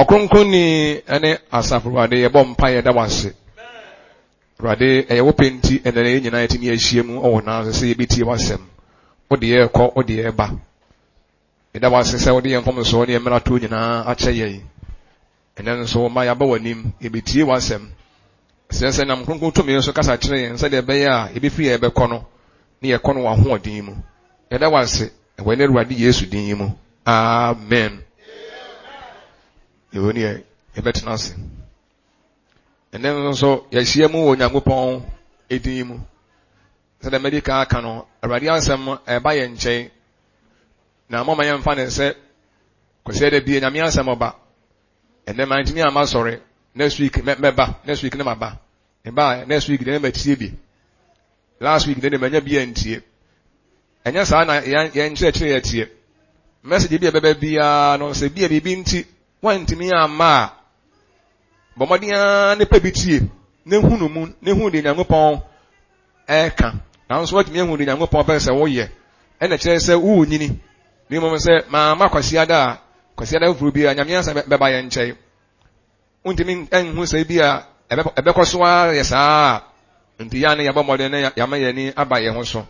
Ɔkronkronni ne Asafo Awurade, yɛbɔ mpaeɛ da wo ase. Awurade, ɛyɛ wo pɛ nti ɛnɛ yɛn nyinaa yɛtumi ahyia mu wɔ nan ase sɛ yɛbɛtie w'asɛm. Wode yɛ kɔ, wode yɛ ba. Yɛda wo ase sɛ wode yɛn mfomsoɔ ne yɛn mmaratoɔ nyinaa akyɛ yɛn. Ɛnɛ nso ma yɛaba w'anim, yɛbɛtie w'asɛm. Srɛ sɛ nam kronkron tumi so kasa kyerɛ yɛn sɛdeɛ ɛbɛyɛ a yɛbɛfiri yɛn bɛkɔ no ne yɛkɔ no wɔ ahoɔden mu. Yɛda wo ase wɔ yɛn Awurade Yesu din mu. Amen. Yɛwɔ ne yɛbɛtena ase. Ɛnɛ nso yɛahyia mu wɔ Onyankopɔn din mu. Sɛdeɛ madi kan aka no, Awurade asɛm ɛba yɛn nkyɛn. Na moma yɛmfa ne sɛ kwasi ɛda bie Nyame asɛm ɔba. Ɛnɛ mantumi amma sɔre. Next week mɛba. Next week ne maba. Meba next week deɛ matie bi. Last week deɛ manya bi antie. Ɛnyɛ saa na yɛn nkyerɛkyerɛ yɛ teɛ. Message bi a ɛbɛba biara no sɛ bi a biribi nti woantumi amma a, bɔ mmɔden ara ne pɛ bi tie na hu no mu na hu deɛ Nyankopɔn ɛreka. Nanso woatumi ahu deɛ Nyankopɔn pɛ sɛ woyɛ. Ɛna kyerɛ sɛ wonyini. Na mmom sɛ mamma Kwasiada a, Kwasiada foforɔ biara Nyame asɛm bɛba yɛn nkyɛn. Wontumi nhu sɛ bi a ɛbɛkɔ so ara yɛ saa a, nti yɛa ne yɛbɔ mmɔden na yɛama yɛn ani aba yɛn ho so.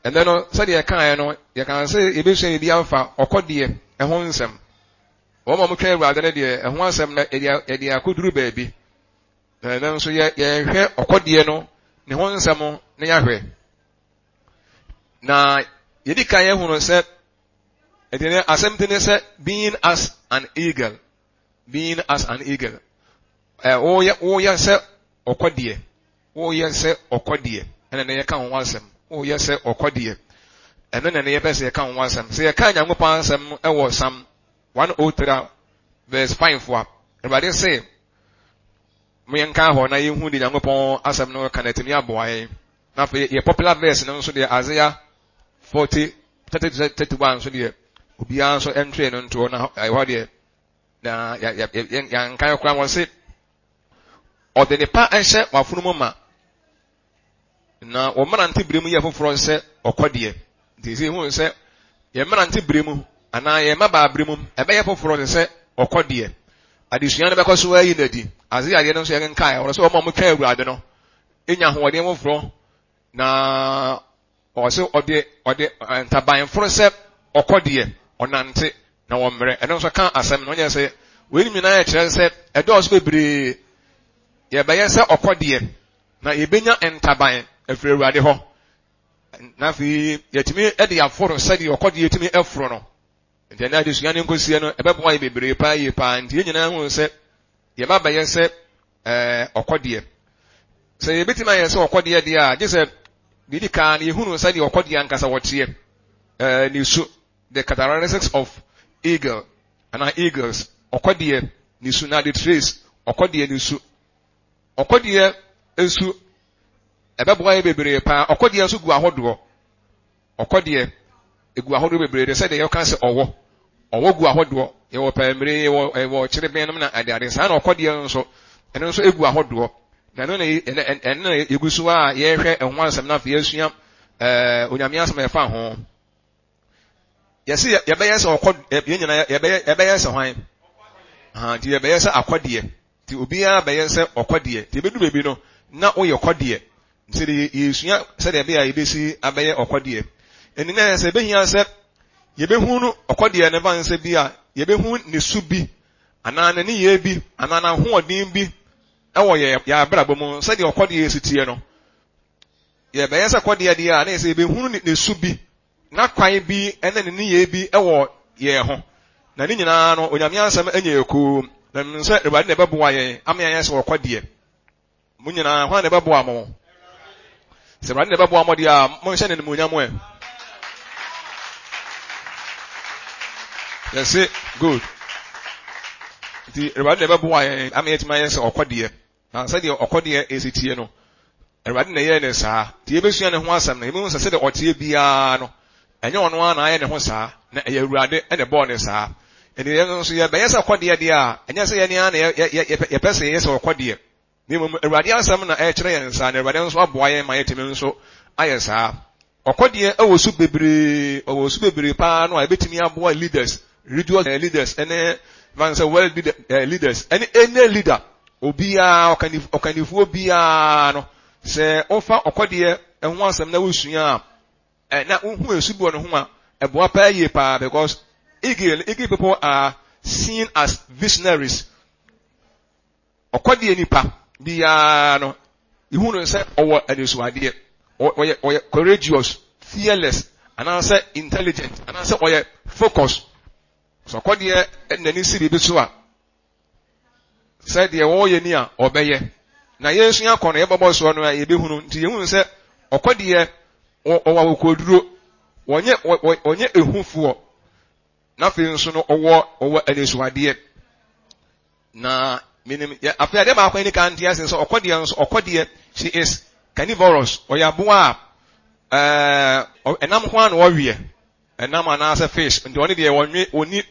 Ɛnnɛ no, sɛdeɛ yɛkaeɛ no, yɛkaa sɛ yɛbɛsua biribi afa ɔkɔdeɛ ho nsɛm. Wɔn a wɔtwɛn Awurade no deɛ, ɛho asɛm no, yɛde akɔduru baabi. Na ɛnnɛ nso yɛhwɛ ɔkɔdeɛ no ne ho nsɛm na yɛahwɛ. Na yɛdi kan yɛhunu sɛ, ɛdeɛ asɛm ti ne sɛ, being as an eagle. Being as an eagle. Ɛ woyɛ woyɛ sɛ ɔkɔdeɛ. Woyɛ sɛ ɔkɔdeɛ. Ɛna na yɛka ho asɛm. Woyɛ sɛ ɔkɔdeɛ. Ɛno na yɛpɛ sɛ yɛka ho asɛm. Sɛ yɛka Nyankopɔn asɛm wɔ Psalm 103 verse 5 a, Awurade se, mo yɛnka hɔ na yɛhu de Nyankopɔn asɛm no ka na atumi aboa yɛn. Na afei yɛ popular verse no nso deɛ Isaiah 40 30 31 nso deɛ obiara nso ntwee no ntoɔ na ɛhɔ deɛ na yɛnkan koraa wɔn se ɔde ne pa hyɛ w'afono mu ma na wɔn mmerante bere mu yɛ foforɔ sɛ ɔkɔdeɛ nti sɛ ehu sɛ yɛn mmerante bere mu anaa yɛn mmabaa bere mu ɛbɛyɛ foforɔ te sɛ ɔkɔdeɛ adesua no bɛkɔ so ayi n'adi ase adeɛ no nso yɛnkae wɔn sɛ wɔn a wɔtwɛn awurade no nya ahoɔden foforɔ na Ɔse ɔde ɔde ntaban foro sɛ ɔkɔ deɛ, ɔnante na wɔmmerɛ. Ɛno nso ka asɛm no. Ɔnyɛ sɛ wei nyinaa kyerɛ sɛ ɛdɔɔso bebree. Yɛbɛyɛ sɛ ɔkɔ deɛ na yɛbɛnya ntaban afiri Awurade hɔ. Na afei yɛtumi de aforo sɛdeɛ ɔkɔ deɛ tumi foro no. Nti ɛnɛ adesua no nkosie no ɛbɛboa yɛ bebree paa yie paa. Nti yɛn nyinaa hu sɛ yɛba bɛyɛ sɛ ɛɛ ɔkɔdeɛ. Sɛ yɛbɛtumi ayɛ sɛ ɔkɔdeɛ deɛ a, gye sɛ deɛ di kan no yɛhunu sɛdeɛ ɔkɔdeɛ ankasa wɔteɛ. Ɛɛ ne su, the characteristics of eagle anaa eagles, ɔkɔdeɛ ne su na the trace, ɔkɔdeɛ ne su. Ɔkɔdeɛ nsu ɛbɛboa yɛ bebree paa. Ɔkɔdeɛ nso gu ahodoɔ. Ɔkɔ deɛ, egu ahodoɔ bebree de sɛdeɛ yɛka sɛ ɔwɔ. Ɔwɔ gu ahodoɔ. Yɛwɔ pɛɛmire, yɛwɔ yɛwɔ kyereben nom na adeade. Saa na ɔkɔ deɛ nso, ɛno nso egu ahodoɔ. Na ɛno na ɛno na yɛgu so a yɛrehwɛ ɛho asɛm na afei yɛasua ɛɛ Onyame asɛm a ɛfa ho. Yɛse yɛbɛyɛ sɛ ɔkɔ yɛn nyinaa yɛbɛyɛ yɛbɛyɛ sɛ hwan? Ha nti yɛbɛyɛ sɛ akɔdeɛ. Nti obiara bɛyɛ sɛ ɔkɔdeɛ. Nti ebedu baabi no na woyɛ kɔdeɛ. Nti de yɛresua sɛdeɛ ɛbɛyɛ a yɛbɛsi abɛyɛ ɔkɔdeɛ. Ɛnti na sɛ ɛbɛhia sɛ yɛbɛhu no ɔkɔdeɛ no ɛfa sɛ bi a yɛbɛhu ne su bi anaa ne nneyɛɛ bi anaa n'ahoɔden bi ɛwɔ yɛ yɛn abrabɔ mu sɛdeɛ ɔkɔdeɛ si teɛ no. Yɛbɛyɛ sɛ kɔdeɛ deɛ a na yɛ sɛ yɛbɛhunu ne su bi n'akwan bi ne ne nneyɛe bi wɔ yɛn ho. Na ne nyinaa no, Onyame asɛm nyɛ yɛn komm. Na menim sɛ Awurade na ɛbɛboa yɛn ama yɛayɛ sɛ ɔkɔ deɛ. Mo nyinaa, hwan na ɛbɛboa mo? Sɛ Awurade na ɛbɛboa mo deɛ a, monhyɛ no animuonyam ɛ. Yɛse good. Nti Awurade na ɛbɛboa yɛn ama yɛatumi ayɛ sɛ ɔkɔ deɛ. Na sɛdeɛ ɔkɔdeɛ si teɛ no, Awurade na ɛyɛɛ no saa. Nti yɛbɛsua ne ho asɛm no, yɛbɛhu sɛ sɛdeɛ ɔteɛ biara no, ɛnyɛ ɔno ara na ayɛ ne ho saa, na ɛyɛ Awurade na ɛbɔɔ no saa. Enti yɛn nso yɛbɛyɛ sɛ ɔkɔdeɛ deɛ a, ɛnyɛ sɛ yɛn ara na yɛpɛ sɛ yɛyɛ sɛ ɔkɔdeɛ, na mmom Awurade asɛm na ɛrekyerɛ yɛn saa, na Awurade nso aboa yɛn ma yɛatumi nso ayɛ saa. Ɔkɔdeɛ wɔ su bebree, ɔwɔ su bebree paa no a ɛbɛtumi aboa leaders, religious leaders ne Ɛfa sɛ world leaders ɛne any leader obiara ɔkannifoɔ biara no sɛ wofa ɔkɔdeɛ ho asɛm na wosua a na wohu esu bi wɔ ne ho a ɛboa paa yie paa because eagle people are seen as visionaries. Ɔkɔdeɛ nipa biara no ihu no sɛ ɔwɔ anisoadeɛ ɔyɛ courageous, fearless anaasɛ intelligent anaasɛ ɔyɛ focus. Sɛ ɔkɔdeɛ n'ani si biribi so a sɛ deɛ wɔyɛ ni a ɔbɛyɛ. Na yɛsua kɔ no yɛbɛbɔ soɔ no a yɛbɛhunu nti yɛhunu sɛ ɔkɔdeɛ ɔwɔ akokoduro wɔnyɛ ehufoɔ na afei nso no ɔwɔ anisoadeɛ. Na minim yɛ afei adeɛ baako ani ka nte ase sɛ ɔkɔdeɛ nso ɔkɔdeɛ she is carnivorous ɔyɛ aboa a ɛnam ho a na ɔweɛ ɛnam anaasɛ fish nti ɔne deɛ wɔnwe ɔni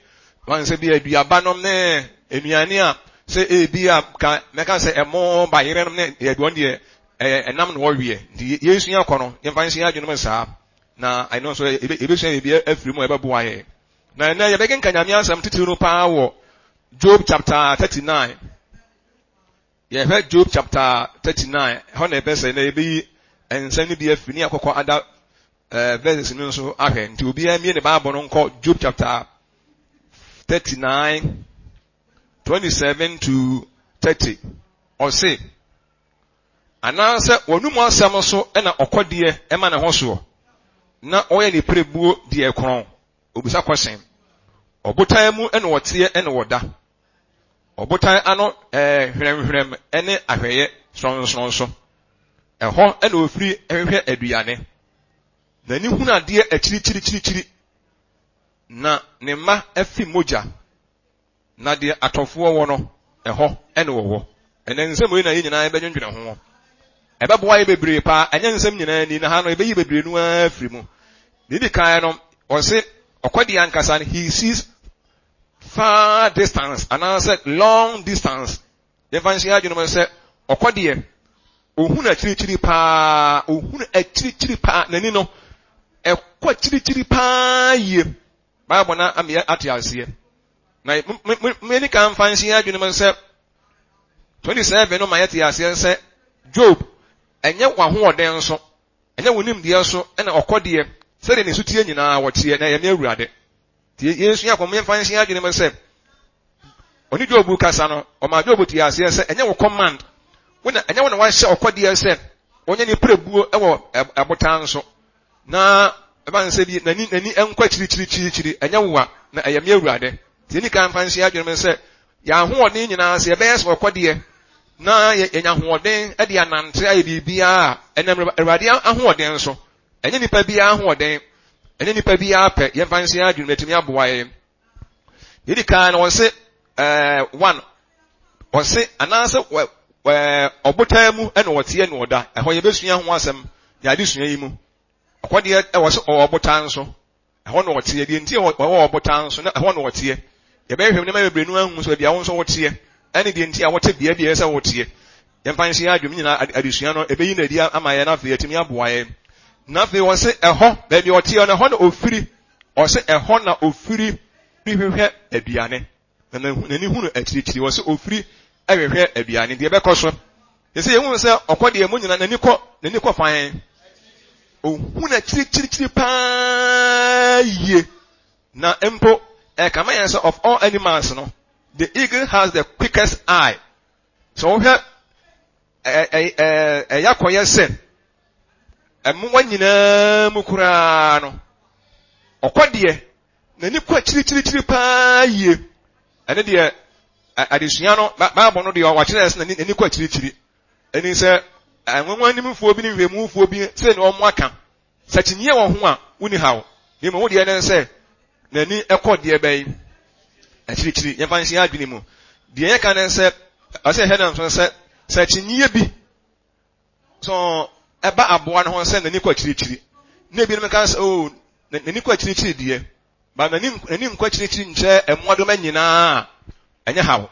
wɔn sɛ bi aduaba nom ne nnuane a sɛ ebi a ka mɛka sɛ ɛmo bayerɛ nom ne yɛ wɔn deɛ ɛyɛ ɛnam na ɔweɛ nti yɛsua kɔ no yɛmfa nhyɛ adwene mu saa na ɛno nso yɛbɛsua biribi afiri mu a ɛbɛboa yɛn. Na ɛnɛ yɛbɛkenka Nyame asɛm titiriw no paa wɔ Job chapter 39. Yɛhwɛ Job chapter 39, ɛhɔ na ɛbɛsɛ na yɛbɛyi nsɛm no bi afiri ne akɔkɔ ada verses no nso ahwɛ. Nti obiara mmie ne Bible no nkɔ Job chapter 39, 27 to 30. Ɔse, anaasɛ wɔn mu asɛm so na ɔkɔdeɛ ma ne ho soɔ, na ɔyɛ ne pirebuo deɛ korɔn. Obisa kɔsen. Ɔbotan mu na ɔteɛ na ɔda. Ɔbotan ano hwerɛmhwerɛm ne ahwɛeɛ sorɔnsorɔn so. Ɛhɔ na ofiri hwehwɛ aduane. N'ani hunu adeɛ akyirikyirikyirikyiri, na ne mma afi mogya. Na deɛ atɔfoɔ wɔ no, ɛhɔ na wɔwɔ. Ɛnɛ nsɛm wei na yɛn nyinaa yɛbɛdwendwene ho. Ɛbɛboa yɛ bebree paa. Ɛnyɛ nsɛm nyinaa ni, na ha no yɛbɛyi bebree no ara afiri mu. Deɛ ɛdi kan no, ɔse ɔkɔdeɛ ankasa no, he sees far distance anaasɛ long distance. Yɛmfa nhyɛ adwene mu sɛ ɔkɔdeɛ, ohunu akyirikyiri paa, ohunu akyirikyiri paa, n'ani no ɛkɔ akyirikyiri paa yie. Bible no ama yɛate aseɛ. Na mani kan mfa nhyɛ yɛn adwene mu sɛ 27 no ma yɛte aseɛ sɛ Job, ɛnyɛ w'ahoɔden so, ɛnyɛ wo nimdeɛ so ɛna ɔkɔ deɛ sɛdeɛ ne suteɛ nyinaa wɔteɛ na ɛyɛ me Awurade. Nti yɛnsua kɔm yɛmfa nhyɛ yɛn adwene mu sɛ ɔne Job kasa no, ɔma Job te aseɛ sɛ ɛnyɛ wo command, wo na ɛnyɛ wo na wahyɛ ɔkɔdeɛ sɛ ɔnyɛ ne pirebuo wɔ ɛbotan so. Na ɛba no sɛ bi n'ani n'ani nkɔ akyirikyirikyirikyiri, ɛnyɛ wo a, na ɛyɛ me Awurade. Nti yɛnni kan mfa nhyɛ adwene mu sɛ yɛn ahoɔden nyinaa sɛ yɛbɛyɛ sɛ ɔkɔdeɛ na yɛnya ahoɔden de anante ayɛ biribiara a, ɛnam Awurade ahoɔden so. Ɛnyɛ nipa biara ahoɔden, ɛnyɛ nipa biara pɛ. Yɛmfa nhyɛ adwene mu atumi aboa yɛn. Yɛdi kan no wɔse one, wɔse anaasɛ ɔbotan mu na ɔteɛ na ɔda. Ɛhɔ yɛbɛsua ho asɛm yɛ adesua yi mu. Ɔkɔ deɛ ɛwɔ sɛ ɔwɔ ɔbotan so. Ɛhɔ na ɔteɛ. Deɛ nti ɔwɔ ɔbotan so na ɛhɔ na ɔteɛ. Yɛbɛhwehwɛ nneɛma bebree no ahu sɛ baabi a wo nso woteɛ ɛne deɛ nti a wote bea bi a ɛsɛ sɛ woteɛ. Yɛmfa nhyɛ yɛn adwene nyinaa adesua no ɛbɛyi no adi ama yɛn na afei atumi aboa yɛn. Na afei wɔse ɛhɔ baabi a ɔteɛ no ɛhɔ na ofiri. Ɔse ɛhɔ na ofiri hwehwɛ aduane. Na n'ani hunu akyirikyiri. Wɔse ofiri hwehwɛ aduane. Deɛ ɛbɛkɔ so. Yɛsɛ yɛhu sɛ ɔkɔ deɛ mu nyina n'ani kɔ n'ani kɔ fan. Ohunu akyirikyirikyiri paa yie. Na mpo ɛkama yɛn sɛ of all animals no, the eagle has the quickest eye. Sɛ wohwɛ ɛyɛ akɔyɛ sɛ mmoa nyinaa mu koraa no, ɔkɔ deɛ n'ani kɔ akyirikyirikyiri paa yie. Ɛne deɛ adesua no, Bible no deɛ wakyerɛ sɛ n'ani kɔ akyirikyiri. Ɛni sɛ nwanwa nimfoɔ bi ne nhwɛmufoɔ bi sɛ ne wɔn aka. Sɛ kyinyeɛ wɔ ho a, wonni haw. Na mmom wo deɛ ne sɛ n'ani kɔ deɛ bɛn akyirikyiri. Yɛmfa nhyɛ adwene mu. Deɛ yɛka ne sɛ, ɔsɛ yɛhwɛ no nso sɛ, sɛ kyinyeɛ bi so ɛba aboa no ho sɛ n'ani kɔ akyirikyiri. Na ebinom ka sɛ, oh, n'ani kɔ akyirikyiri deɛ, ba n'ani n'ani nkɔ akyirikyiri nkyɛ mmoadoma nyinaa a, ɛnyɛ haw.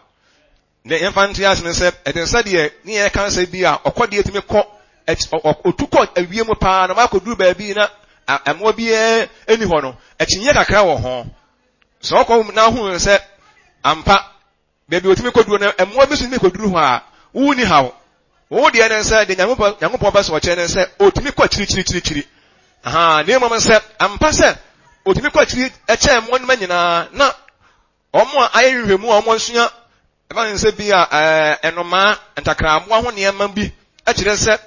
Nea yɛmfa nte ase ne sɛ, ɛte sɛ deɛ ne yɛreka sɛ bi a ɔkɔdeɛ tumi kɔ, ɔtu kɔ awie mu paa na wakɔduru baabi na mmoa biara nni hɔ no, akyinnyeɛ kakra wɔ ho. Sɛ ɔkɔ na ahunu sɛ Ampa, baabi a otumi koduru no, mmoa bi nso tumi koduru hɔ a, wonni haw. Wo deɛ ne sɛ, deɛ Nyankopɔn, Nyankopɔn pɛ sɛ ɔkyerɛ ne sɛ, otumi kɔ akyirikyirikyirikyiri. Aha, na mmom sɛ, ampa sɛ, otumi kɔ akyiri kyɛn mmoa no nyinaa, na wɔn a ayɛ nhwehwɛmu a wɔasua ɛfa ne sɛ bi a ɛɛ nnomaa, ntakraboa ho nneɛma bi kyerɛ sɛ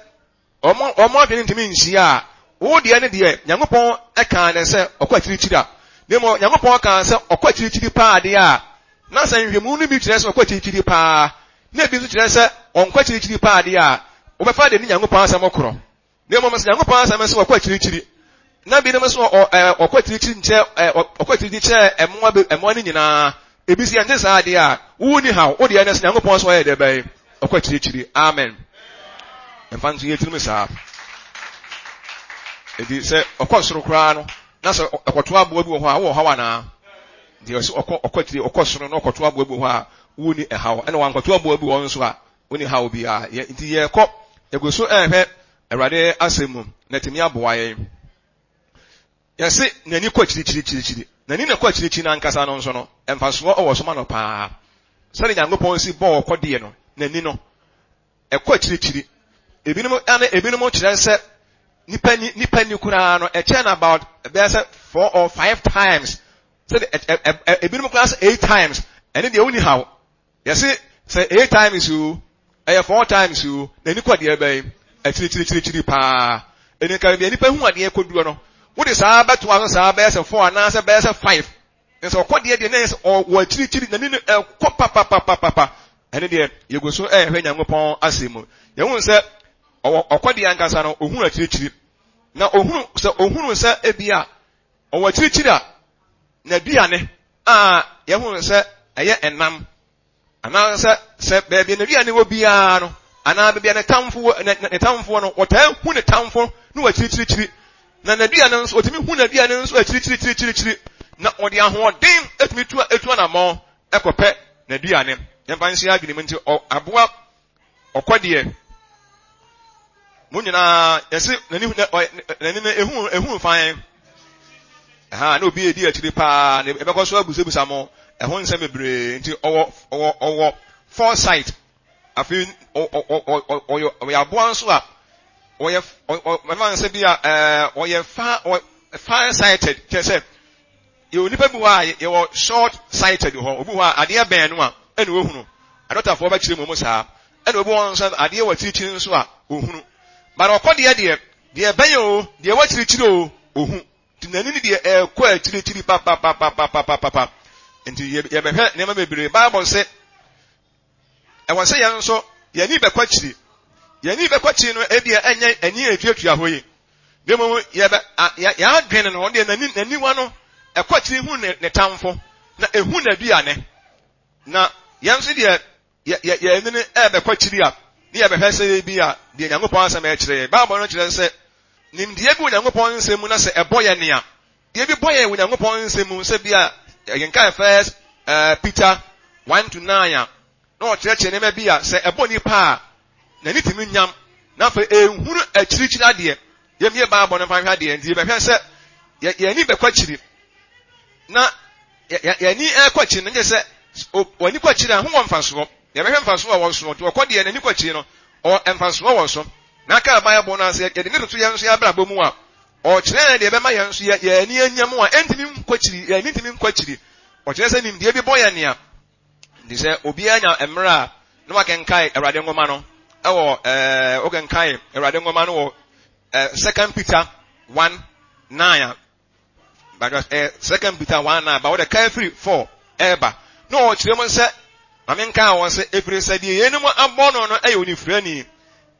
wɔn wɔn adwene ntumi nhyia a, wo deɛ ne deɛ Nyankopɔn kaa ne sɛ ɔkɔ akyirikyiri a, na mmom Nyankopɔn kaa sɛ ɔkɔ akyirikyiri paa deɛ a, na sɛ nhwehwɛmu no bi kyerɛ sɛ ɔkɔ akyirikyiri paa, na ebi nso kyerɛ sɛ ɔnkɔ akyirikyiri paa deɛ a, wobɛfa deɛ ne Nyankopɔn asɛm korɔ. Na mmom sɛ Nyankopɔn asɛm sɛ ɔkɔ akyirikyiri, na binom nso ɔ ɛ ɔkɔ akyirikyiri nkyɛ ɛ ɔkɔ akyirikyiri kyɛ mmoa be mmoa no nyinaa, ebi sɛ yɛnte saa adeɛ a, wo ni haw, wo deɛ ne sɛ Nyankopɔn sɛ ɔyɛ deɛ bɛn, ɔkɔ akyirikyiri. Amen. Mfa nto yɛ tirim saa. Enti sɛ ɔkɔ soro koraa no, na sɛ ɔkɔto aboa bi wɔ hɔ a, wowɔ haw anaa? Nti ɔsɛ ɔkɔ ɔkɔ akyiri ɔkɔ soro na ɔkɔto aboa bi wɔ hɔ a, wonni ɛhaw. Ɛna wankɔto aboa bi wɔ hɔ nso a, Wonni haw biara. Yɛ, nti yɛrekɔ, yɛgu so rehwɛ Awurade asɛm mu, na atumi aboa yɛn. Yɛse n'ani kɔ akyirikyirikyirikyiri. N'ani na ɛkɔ akyirikyiri no ankasa no nso no, mfasoɔ wɔ so ma no paa. Sɛdeɛ Nyankopɔn si bɔɔ ɔkɔdeɛ no, n'ani no, ɛkɔ akyirikyiri. Ebinom, ɛne ebinom kyerɛ sɛ nipa ni, nipa ni koraa no, ɛkyɛn no about ɛbɛyɛ sɛ four or five times. Sɛdeɛ ɛ, ɛ, ɛ, ebinom koraa sɛ eight times. Ɛne deɛ wonni haw. Yɛse sɛ eight times o, ɛyɛ four times o, n'ani kɔ deɛ bɛn? Akyirikyirikyirikyiri paa. Ɛni nka baabi a nipa hu adeɛ kɔduro no, wode saa bɛtoa so saa bɛyɛ sɛ four anaasɛ bɛyɛ sɛ five. Na sɛ ɔkɔ deɛ deɛ na ɛyɛ sɛ ɔwɔ akyirikyiri, n'ani no ɛkɔ papapapapa. Ɛne deɛ yɛgu so ɛrehwɛ Nyankopɔn asɛm mu. Yɛhu sɛ ɔwɔ ɔkɔ deɛ ankasa no, ohunu akyirikyiri. Na ohunu sɛ ohunu sɛ ebi a ɔwɔ akyirikyiri a, n'aduane a yɛhu sɛ ɛyɛ ɛnam, anaasɛ sɛ baabi a n'aduane wɔ biara no, anaa baabi a ne tamfo wɔ, ne, ne tamfo no, wɔtaa hu ne tamfo no wɔ akyirikyirikyiri. Na n'aduane nso, wɔtumi hu n'aduane nso akyirikyirikyirikyiri, na ɔde ahoɔden etumi tu etu anammɔn ɛkɔpɛ n'aduane. Yɛmfa nhyɛ adwene mu nti, aboa ɔkɔdeɛ. Mo nyinaa yɛse n'ani n'ani no ehu ehu fan. Ɛha na obi edi akyiri paa na ɛbɛkɔ so abusabusa mo ɛho nsɛm bebree nti ɔwɔ ɔwɔ ɔwɔ foresight. Afei ɔyɛ ɔyɛ aboa nso a ɔyɛ ɔyɛ nsɛ bi a ɛɛ ɔyɛ far far sighted kyerɛ sɛ Yɛwɔ nnipa bi hɔ a yɛwɔ short sighted hɔ. Obi hɔ a adeɛ bɛn no a ɛna ohunu. Adɔtafoɔ bɛkyerɛ mu mu saa. Ɛna obi hɔ nso adeɛ wɔ akyirikyiri nso a ohunu. But ɔkɔ deɛ deɛ, deɛ ɛbɛn o, deɛ ɛwɔ akyirikyiri o, ohu. Nti n'ani no deɛ ɛkɔ akyirikyiri papapapapapapa. Nti yɛbɛhwɛ nneɛma bebree. Bible se Ɛwɔ sɛ yɛn nso yɛn ani bɛkɔ akyiri. Yɛn ani bɛkɔ akyiri no ebia ɛnyɛ ani a etuatua hɔ yi. Na mmom yɛbɛ yɛn adwene no ɔno deɛ n'ani n'aniwa no ɛkɔ akyiri hu ne ne tamfo na ehu n'aduane. Na yɛn nso deɛ yɛ yɛ yɛn ani no ɛbɛkɔ akyiri a ne yɛbɛhwɛ sɛ ebi a deɛ Nyankopɔn asɛm ɛkyerɛ yɛn. Bible no kyerɛ sɛ nimdeɛ bi wɔ Nyankopɔn nsɛm mu na sɛ ɛbɔ yɛn nea Deɛ bi bɔ yɛn wɔ Nyankopɔn nsɛm mu sɛ bi a yɛkenkan First Peter 1 to 9 a, na ɔkyerɛkyerɛ nneɛma bi a sɛ ɛbɔ nipa a, n'ani tumi nyam, na afei ehunu akyirikyiri adeɛ. Yɛmmie Bible no mfa nhwɛ adeɛ, nti yɛbɛhwɛ sɛ yɛn ani bɛkɔ akyiri. Na yɛn ani ɛkɔ akyiri no, nyɛ sɛ wɔn ani kɔ akyiri a, ho wɔ mfasoɔ. Yɛbɛhwɛ mfasoɔ a wɔ soɔ. Nti wɔkɔ deɛ n'ani kɔ akyiri no, ɔwɔ mfasoɔ wɔ so. Na aka Bible no ase, yɛde ne toto yɛn nso yɛn abrabɔ mu a, Ɔkyerɛ yɛn deɛ ɛbɛma yɛn nso yɛn ani anya mu a ɛntumi nkɔ akyiri, yɛn ani ntumi nkɔ akyiri. Ɔkyerɛ sɛ nimdeɛ bi bɔ yɛn nea. Nti sɛ obiara nya mmerɛ a na wakenkan Awurade nwoma no ɛwɔ ɛɛ wokenkan Awurade nwoma no wɔ ɛɛ Second Peter 1 9 a ɛɛ Second Peter 1 9 ba wɔde kan firi 4 ɛɛba na ɔkyerɛ mu sɛ maame nka wɔn sɛ efiri sɛ deɛ yɛn mu abɔ no no ɛyɛ onifirani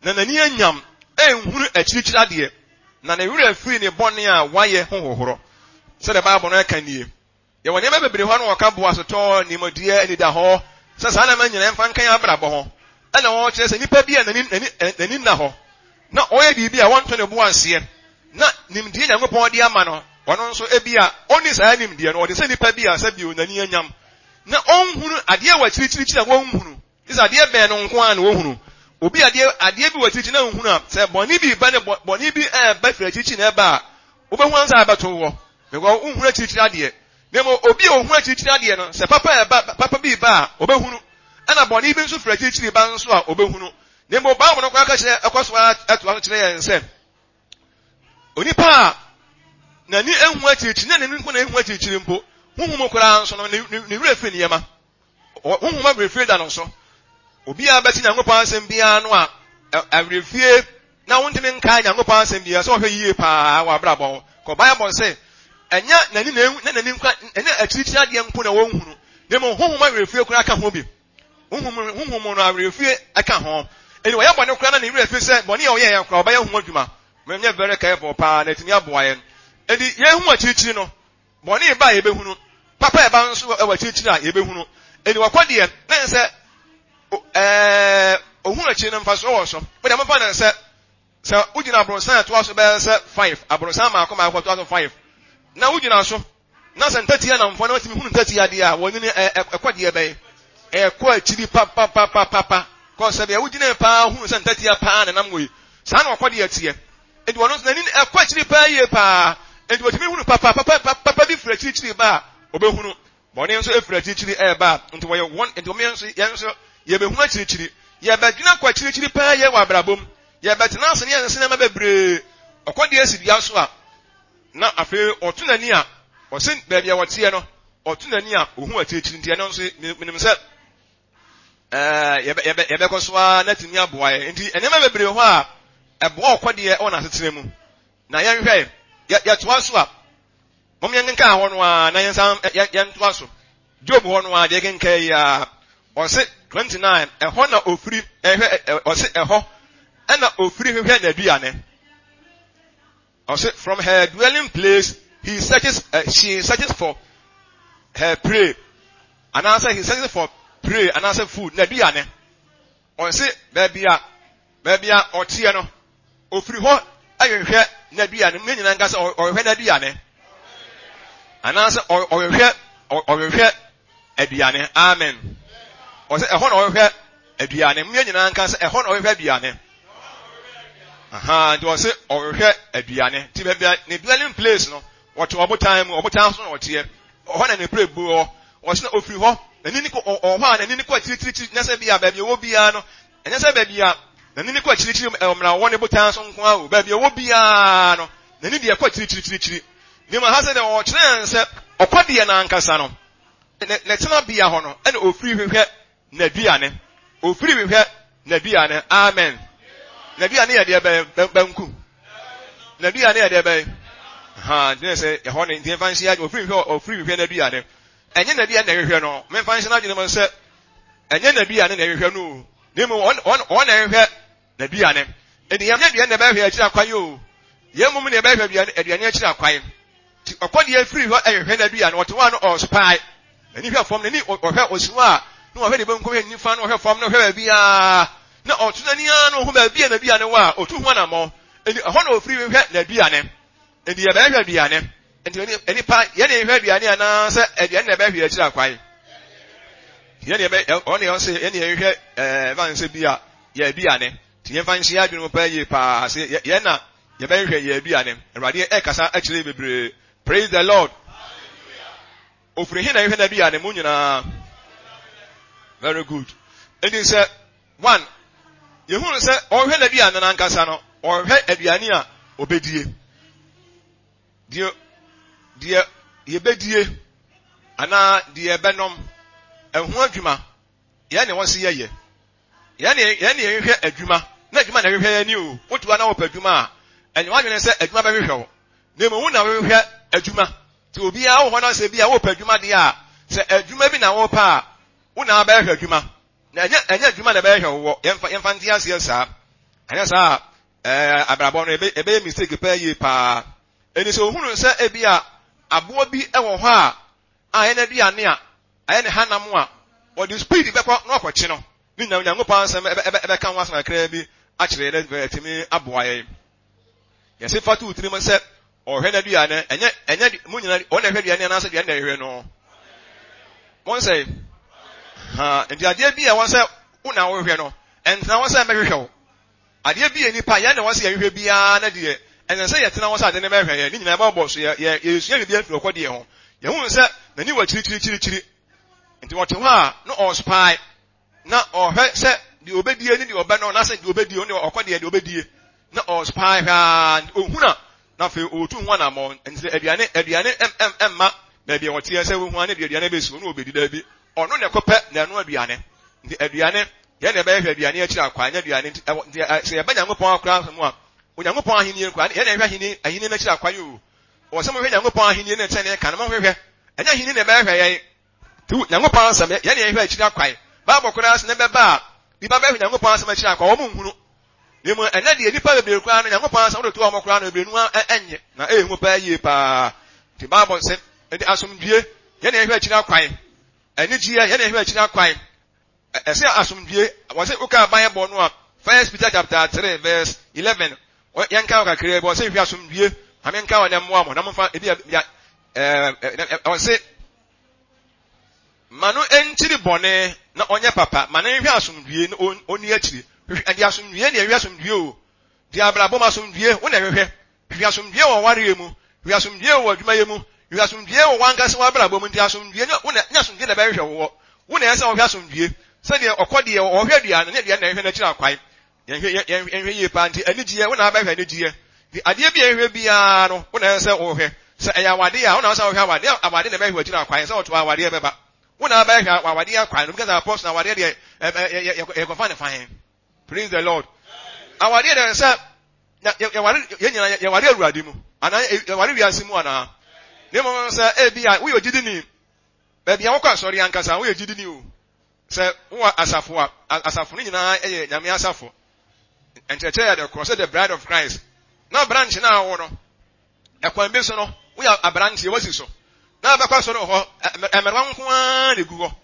na n'ani anyam ɛnhunu akyirikyiri adeɛ na ne werɛ firi ne bɔne a wayɛ ho hohorɔ. Sɛdeɛ Bible no ka nie, Yɛwɔ nneɛma bebree hɔ a na wɔka boasetɔ, nimdeɛ, anidahɔ, sɛ saa nneɛma nyinaa mfa nka yɛn abrabɔ ho. Ɛna wɔkyerɛ sɛ nipa bi a n'ani n'ani n'ani nna hɔ na ɔyɛ biribi a wɔnto ne bo aseɛ na nimdeɛ Nyankopɔn de ama no, ɔno nso ebi a ɔnni saa nimdeɛ no, ɔte sɛ nipa bi a sɛbio n'ani anyam na ɔnhunu adeɛ wɔ akyirikyirikyiri a wɔnhunu. Gye sɛ adeɛ bɛn no nko ara na wɔhunu. Obi adeɛ adeɛ bi wɔ akyirikyiri na nhunu a, sɛ bɔne bi ba ne bɔne bi ɛreba firi akyirikyiri na ɛba a, wobɛhu ansa ɛbɛto wɔ. Because wonhunu akyirikyiri adeɛ. Na mmom obi a ohu akyirikyiri adeɛ no, sɛ papa ɛba, papa bi ba a, ɔbɛhunu. Ɛna bɔne bi nso firi akyirikyiri ba nso a, ɔbɛhunu. Na mmom Bible no koraa ka kyerɛ, ɛkɔ so ara ɛtoa so kyerɛ yɛn sɛ, onipa a n'ani ehu akyirikyiri, na n'ani nko na ehu akyirikyiri mpo, honhom koraa nso no, ne ne werɛ firi nneɛma. Honhom awerɛfie da no so. Obiara bɛte Nyankopɔn asɛm biara no a, awerɛfie na wontumi nkae Nyankopɔn asɛm biara sɛ ɔhwɛ yie paa wɔ abrabɔ ho. Kɔ Bible sɛ, ɛnyɛ n'ani na ehu, na n'ani nkwa, ɛnyɛ akyirikyiri adeɛ nko na wɔnhunu, na mmom honhom awerɛfie koraa ka ho bi. Honhom, honhom no awerɛfie ka ho. Ɛni wɔyɛ bɔne koraa na ne werɛ fi sɛ bɔne a ɔyɛɛ koraa ɔbɛyɛ ho adwuma. Menyɛ very careful paa na ɛtumi aboa yɛn. Ɛnti yɛhu akyirikyiri no, Bɔne reba a yɛbɛhunu, papa reba nso wɔ akyirikyiri a yɛbɛhunu. Enti wɔkɔ deɛ, na ɛsɛ sɛ ɛɛ ohunu akyiri no mfasoɔ wɔ so. Wode mofa no sɛ sɛ wogyina aborosan a ɛtoa so bɛyɛ sɛ five, aborosan maako maako ɛtoa so five, na wogyina so na sɛ ntatia namfoɔ na watumi hunu ntatia deɛ a wɔnyini ɛkɔ deɛ bɛyɛ ɛkɔ akyiri papapapapa kɔ sɛ deɛ wogyina paa hunu sɛ ntatia paa na nam wɔ yi saa na ɔkɔ deɛ teɛ. Enti ɔno nso n'ani kɔ akyiri paa yie paa. Enti ɔtumi hunu papa, papa, papa bi firi akyirikyiri ba a, ɔbɛhunu. Bɔne nso firi akyirikyiri ɛreba a, nti wɔyɛ wɔn, nti wɔn nso, yɛn nso, yɛbɛhunu akyirikyiri. Yɛbɛdwene akɔ akyirikyiri paa yie wɔ abrabɔ mu. Yɛbɛtena ase ne yɛn nneɛma bebree. Ɔkɔ deɛ si dua so a, na afei ɔto n'ani a, ɔse baabi a wɔteɛ no, ɔto n'ani a, ɔhu akyirikyiri. Nti ɛno nso, menim sɛ ɛɛ yɛbɛkɔ so ara na atumi aboa yɛn. Nti nneɛma bebree hɔ a ɛboa ɔkɔdeɛ wɔ n'asetena mu. Na yɛnhwɛ yɛtoa so a, mom yɛnkenkan hɔ no ara na yɛnsan yɛntoa so. Job hɔ no ara deɛ yɛkenkan yi ara, ɔse 29 ɛhɔ na ofiri ɛhwɛ ɔse ɛhɔ ɛna ofiri hwehwɛ n'aduane. Ɔse from her dwelling place he searches she searches for her prey anaasɛ he searches for prey anaasɛ food n'aduane. Ɔse baabi a baabi a ɔteɛ no ofiri hɔ ɛhwehwɛ n'aduane. Mu nyinaa nka sɛ ɔhwehwɛ n'aduane anaasɛ ɔhwehwɛ ɔhwehwɛ aduane. Amen. Ɔsɛ ɛhɔ na ɔhwehwɛ aduane. Mu nyinaa nka sɛ ɛhɔ na ɔhwehwɛ aduane. Aha, nti ɔse ɔhwehwɛ aduane. Nti baabi a ne dwelling place no, wɔte ɔbotan mu, ɔbotan so na ɔteɛ. Ɔhɔ na ne prɛ bu hɔ. Ɔse na ofiri hɔ, n'ani ne kɔ, ɔwɔ hɔ a n'ani ne kɔ akyirikyirikyiri, nyɛ sɛ bi a baabi ɔwɔ biara no, ɛnyɛ sɛ baabi a n'ani ne kɔ akyirikyiri ɔmena ɔwɔ ne botan so nko ara o, baabi ɔwɔ biara no, n'ani deɛ kɔ akyirikyirikyirikyiri. Ne mu ha sɛ deɛ ɔkyerɛ yɛn sɛ ɔkɔ deɛ n'ankasa no, ne tenabea hɔ no, ɛna ofiri hwehwɛ N'aduane. Ofiri hwehwɛ n'aduane. Amen. N'aduane yɛ deɛ bɛn? Banku. N'aduane yɛ deɛ bɛn? Ha, nti sɛ ɛhɔ ne nti mfa nhyɛ adwene. Ofiri hwehwɛ ofiri hwehwɛ n'aduane. Ɛnyɛ n'aduane na ɛhwehwɛ no. Memfa nhyɛ n'adwene mu sɛ ɛnyɛ n'aduane na ɛhwehwɛ no o. Na mmom ɔn na ɛhwehwɛ n'aduane. Enti yɛn aduane na ɛbɛhwɛ akyiri akwan o. Yɛn mmom na ɛbɛhwɛ aduane aduane akyiri akwan. Nti ɔkɔ deɛ firi hɔ ɛhwehwɛ n'aduane. Ɔte hɔ a no ɔrespae. N'ani hwɛ fam, n'ani ɔhwɛ osi hɔ a, na ɔhwɛ ne benkum, hwɛ ne nifa, na ɔhwɛ fam, na ɔhwɛ baabiara. Na ɔto n'ani ara na ɔhu baabi a n'aduane wɔ a, ɔtu ho anammɔn. Enti ɛhɔ na ɔfiri hwehwɛ n'aduane. Enti yɛbɛhwɛ aduane. Enti nnipa, yɛn na yɛhwɛ aduane anaasɛ aduane na ɛbɛhwɛ akyiri akwan? Yɛn na yɛbɛ, ɔno na ɔse yɛn na yɛhwɛ ɛɛ ɛfa nsɛ bi a yɛ aduane. Nti yɛmfa nhyɛ adwene mu paa yie paa sɛ yɛn na yɛbɛhwehwɛ yɛ aduane. Awurade ɛkasa akyerɛ bebree. Praise the Lord. Ofiri he na yɛhwɛ n'aduane mu nyinaa. Very good. Enti sɛ one yɛhunu sɛ ɔhwɛ n'aduane no ankasa no, ɔhwɛ aduane a ɔbɛdie. Deɛ deɛ yɛbɛdie anaa deɛ yɛbɛnom ɛho adwuma yɛn na ɛwɔ se yɛyɛ. Yɛn na yɛn na yɛhwehwɛ adwuma na adwuma na ɛhwehwɛ yɛn ani o. Wotu a na wɔpɛ adwuma a, ɛnyɛ w'adwene sɛ adwuma bɛhwehwɛ wo. Na mmom wo na wohwehwɛ adwuma. Nti obiara wɔ hɔ na sɛ bi a wopɛ adwuma deɛ a, sɛ adwuma bi na wopɛ a, wo na wabɛhwehwɛ adwuma. Na ɛnyɛ ɛnyɛ adwuma na ɛbɛhwehwɛ wo wɔ. Yɛmfa yɛmfa nte aseɛ saa. Anyɛ saa a, ɛɛ abrabɔ no ebe ɛbɛyɛ mistake paa yie paa. Ɛni sɛ ohunu sɛ ebi a aboa bi wɔ hɔ a a ɛyɛ n'aduane a ɛyɛ ne hanam a, ɔde speed bɛkɔ na wakɔkye no. Ne nyinaa Onyankopɔn asɛm ɛbɛka ho asɛm kakraa bi akyerɛ yɛn na atumi aboa yɛn. Yɛse fa to wo tirim sɛ ɔhwɛ n'aduane, ɛnyɛ ɛnyɛ mo nyinaa ɔno na ɛhwɛ aduane anaasɛ aduane na ɛhwɛ no. Wɔn sɛ ha nti adeɛ bi a wɔn sɛ wo na wohwɛ no, ɛntena hɔ sɛ mɛhwehwɛ wo. Adeɛ bi a nipa yɛn na wɔn sɛ yɛhwehwɛ biara na deɛ ɛnsɛ sɛ yɛtena hɔ sɛ ade no bɛhwɛ yɛn. Ne nyinaa ɛbɛbɔ so yɛ yɛ yɛsua biribi afiri ɔkɔdeɛ ho. Yɛhu sɛ N'ani wɔ akyirikyirikyirikyiri. Nti ɔte hɔ a, na ɔrespae. Na ɔhwɛ sɛ deɛ ɔbɛdie ne deɛ ɔbɛnɔ, na sɛ deɛ ɔbɛdie, ɔno deɛ ɔkɔ deɛ deɛ ɔbɛdie. Na ɔrespae hwɛ ara, nti ɔhunu a, na afei ɔretu ho anammɔn. Nti sɛ aduane, aduane mma baabi a ɔteɛ sɛ ɔhu a ne deɛ aduane bɛsi hɔ, na ɔbɛdi. Daabi, ɔno na ɛkɔpɛ na ɛno aduane. Nti aduane, yɛn na ɛbɛhwehwɛ aduane akyiri akwan, nyɛ aduane. Nti, ɛwɔ, nti sɛ yɛba Nyankopɔn akora mu a, Onyankopɔn ahenni koraa, yɛn na yɛhwɛ ahenni, ahenni no akyiri akwan o. Ɔwɔ sɛ mohwɛ Nyankopɔn ahenni ne trenee kan, monhwehwɛ. Ɛnyɛ ahenni na ɛbɛhwehwɛ yɛn. Nti Nyankopɔn asɛm, yɛn na yɛhwɛ akyiri akwan. Bible koraa sɛ ne bɛba a, nnipa bɛhwɛ Nyankopɔn asɛm akyiri akwan, wɔn nhunu. Na mmom ɛnɛ deɛ nnipa bebree koraa no, Nyankopɔn asɛm wode to wɔn koraa no, bebree no ɛnyɛ. Na ɛyɛ hu paa yie paa. Nti Bible sɛ, ɛde asomdwie, yɛn na yɛhwɛ akyiri akwan. Anigyeɛ, yɛn na yɛhwɛ akyiri akwan. Ɛsɛ asomdwie, wɔsɛ woka Bible no a, First Peter chapter 3 verse 11, yɛnka wɔ kakraa bi, wɔsɛ hwɛ asomdwie, ma menka wɔ na mmoa mo, na momfa ebi a, ɔse, ma no nkyiri bɔne na ɔnyɛ papa, ma no nhwɛ asomdwie na ɔnni akyiri. Hwehwɛ, ɛde asomdwie na ɛhwɛ asomdwie o. De abrabɔ mu asomdwie, wo na ɛhwehwɛ. Hwehwɛ asomdwie wɔ w'awareɛ mu, hwehwɛ asomdwie wɔ w'adwumayɛ mu, hwehwɛ asomdwie wɔ w'ankasa w'abrabɔ mu. Nti asomdwie, wo na, nyɛ asomdwie na ɛbɛhwehwɛ woɔ. Wo na ɛsɛ sɛ wohwɛ asomdwie. Sɛdeɛ ɔkɔ deɛ ɔhwɛ aduane, ne aduane na ɛhwehwɛ n'akyiri akwan. Yɛnhwɛ, yɛn, yɛnhwɛ yie paa. Nti anigyeɛ, wo na abɛhwɛ anigyeɛ. Nti adeɛ bi a yɛhwɛ biara no, wo na ɛsɛ sɛ wohwɛ. Sɛ ɛyɛ awadeɛ a, wo na ɛsɛ sɛ wohwɛ awadeɛ. Awadeɛ na ɛbɛhwɛ w'akyiri akwan, sɛ wɔto awadeɛ bɛba. Wo na abɛhwɛ awadeɛ akwan. Obi ka sɛ apɔs na awadeɛ deɛ, ɛ, ɛ, yɛ, yɛkɔfa ne fan. Praise the Lord. Awadeɛ deɛ sɛ, yɛware, yɛn nyinaa yɛware Awurade mu, anaa yɛware wiase mu anaa. Na mmom sɛ ebi a woyɛ ogyidini, baabi a wokɔ asɔre ankasa woyɛ gyidini o. Sɛ wowɔ asafo a, asafo no nyinaa yɛ Nyame asafo. Nkyerɛkyerɛ yɛ the cross, the bride of Christ. Na branch no a wowɔ no, ɛkwan bi so no, woyɛ aberanteɛ, wasi so. Na wobɛkɔ asɔre wɔ hɔ, mmerewa nko ara na egu hɔ.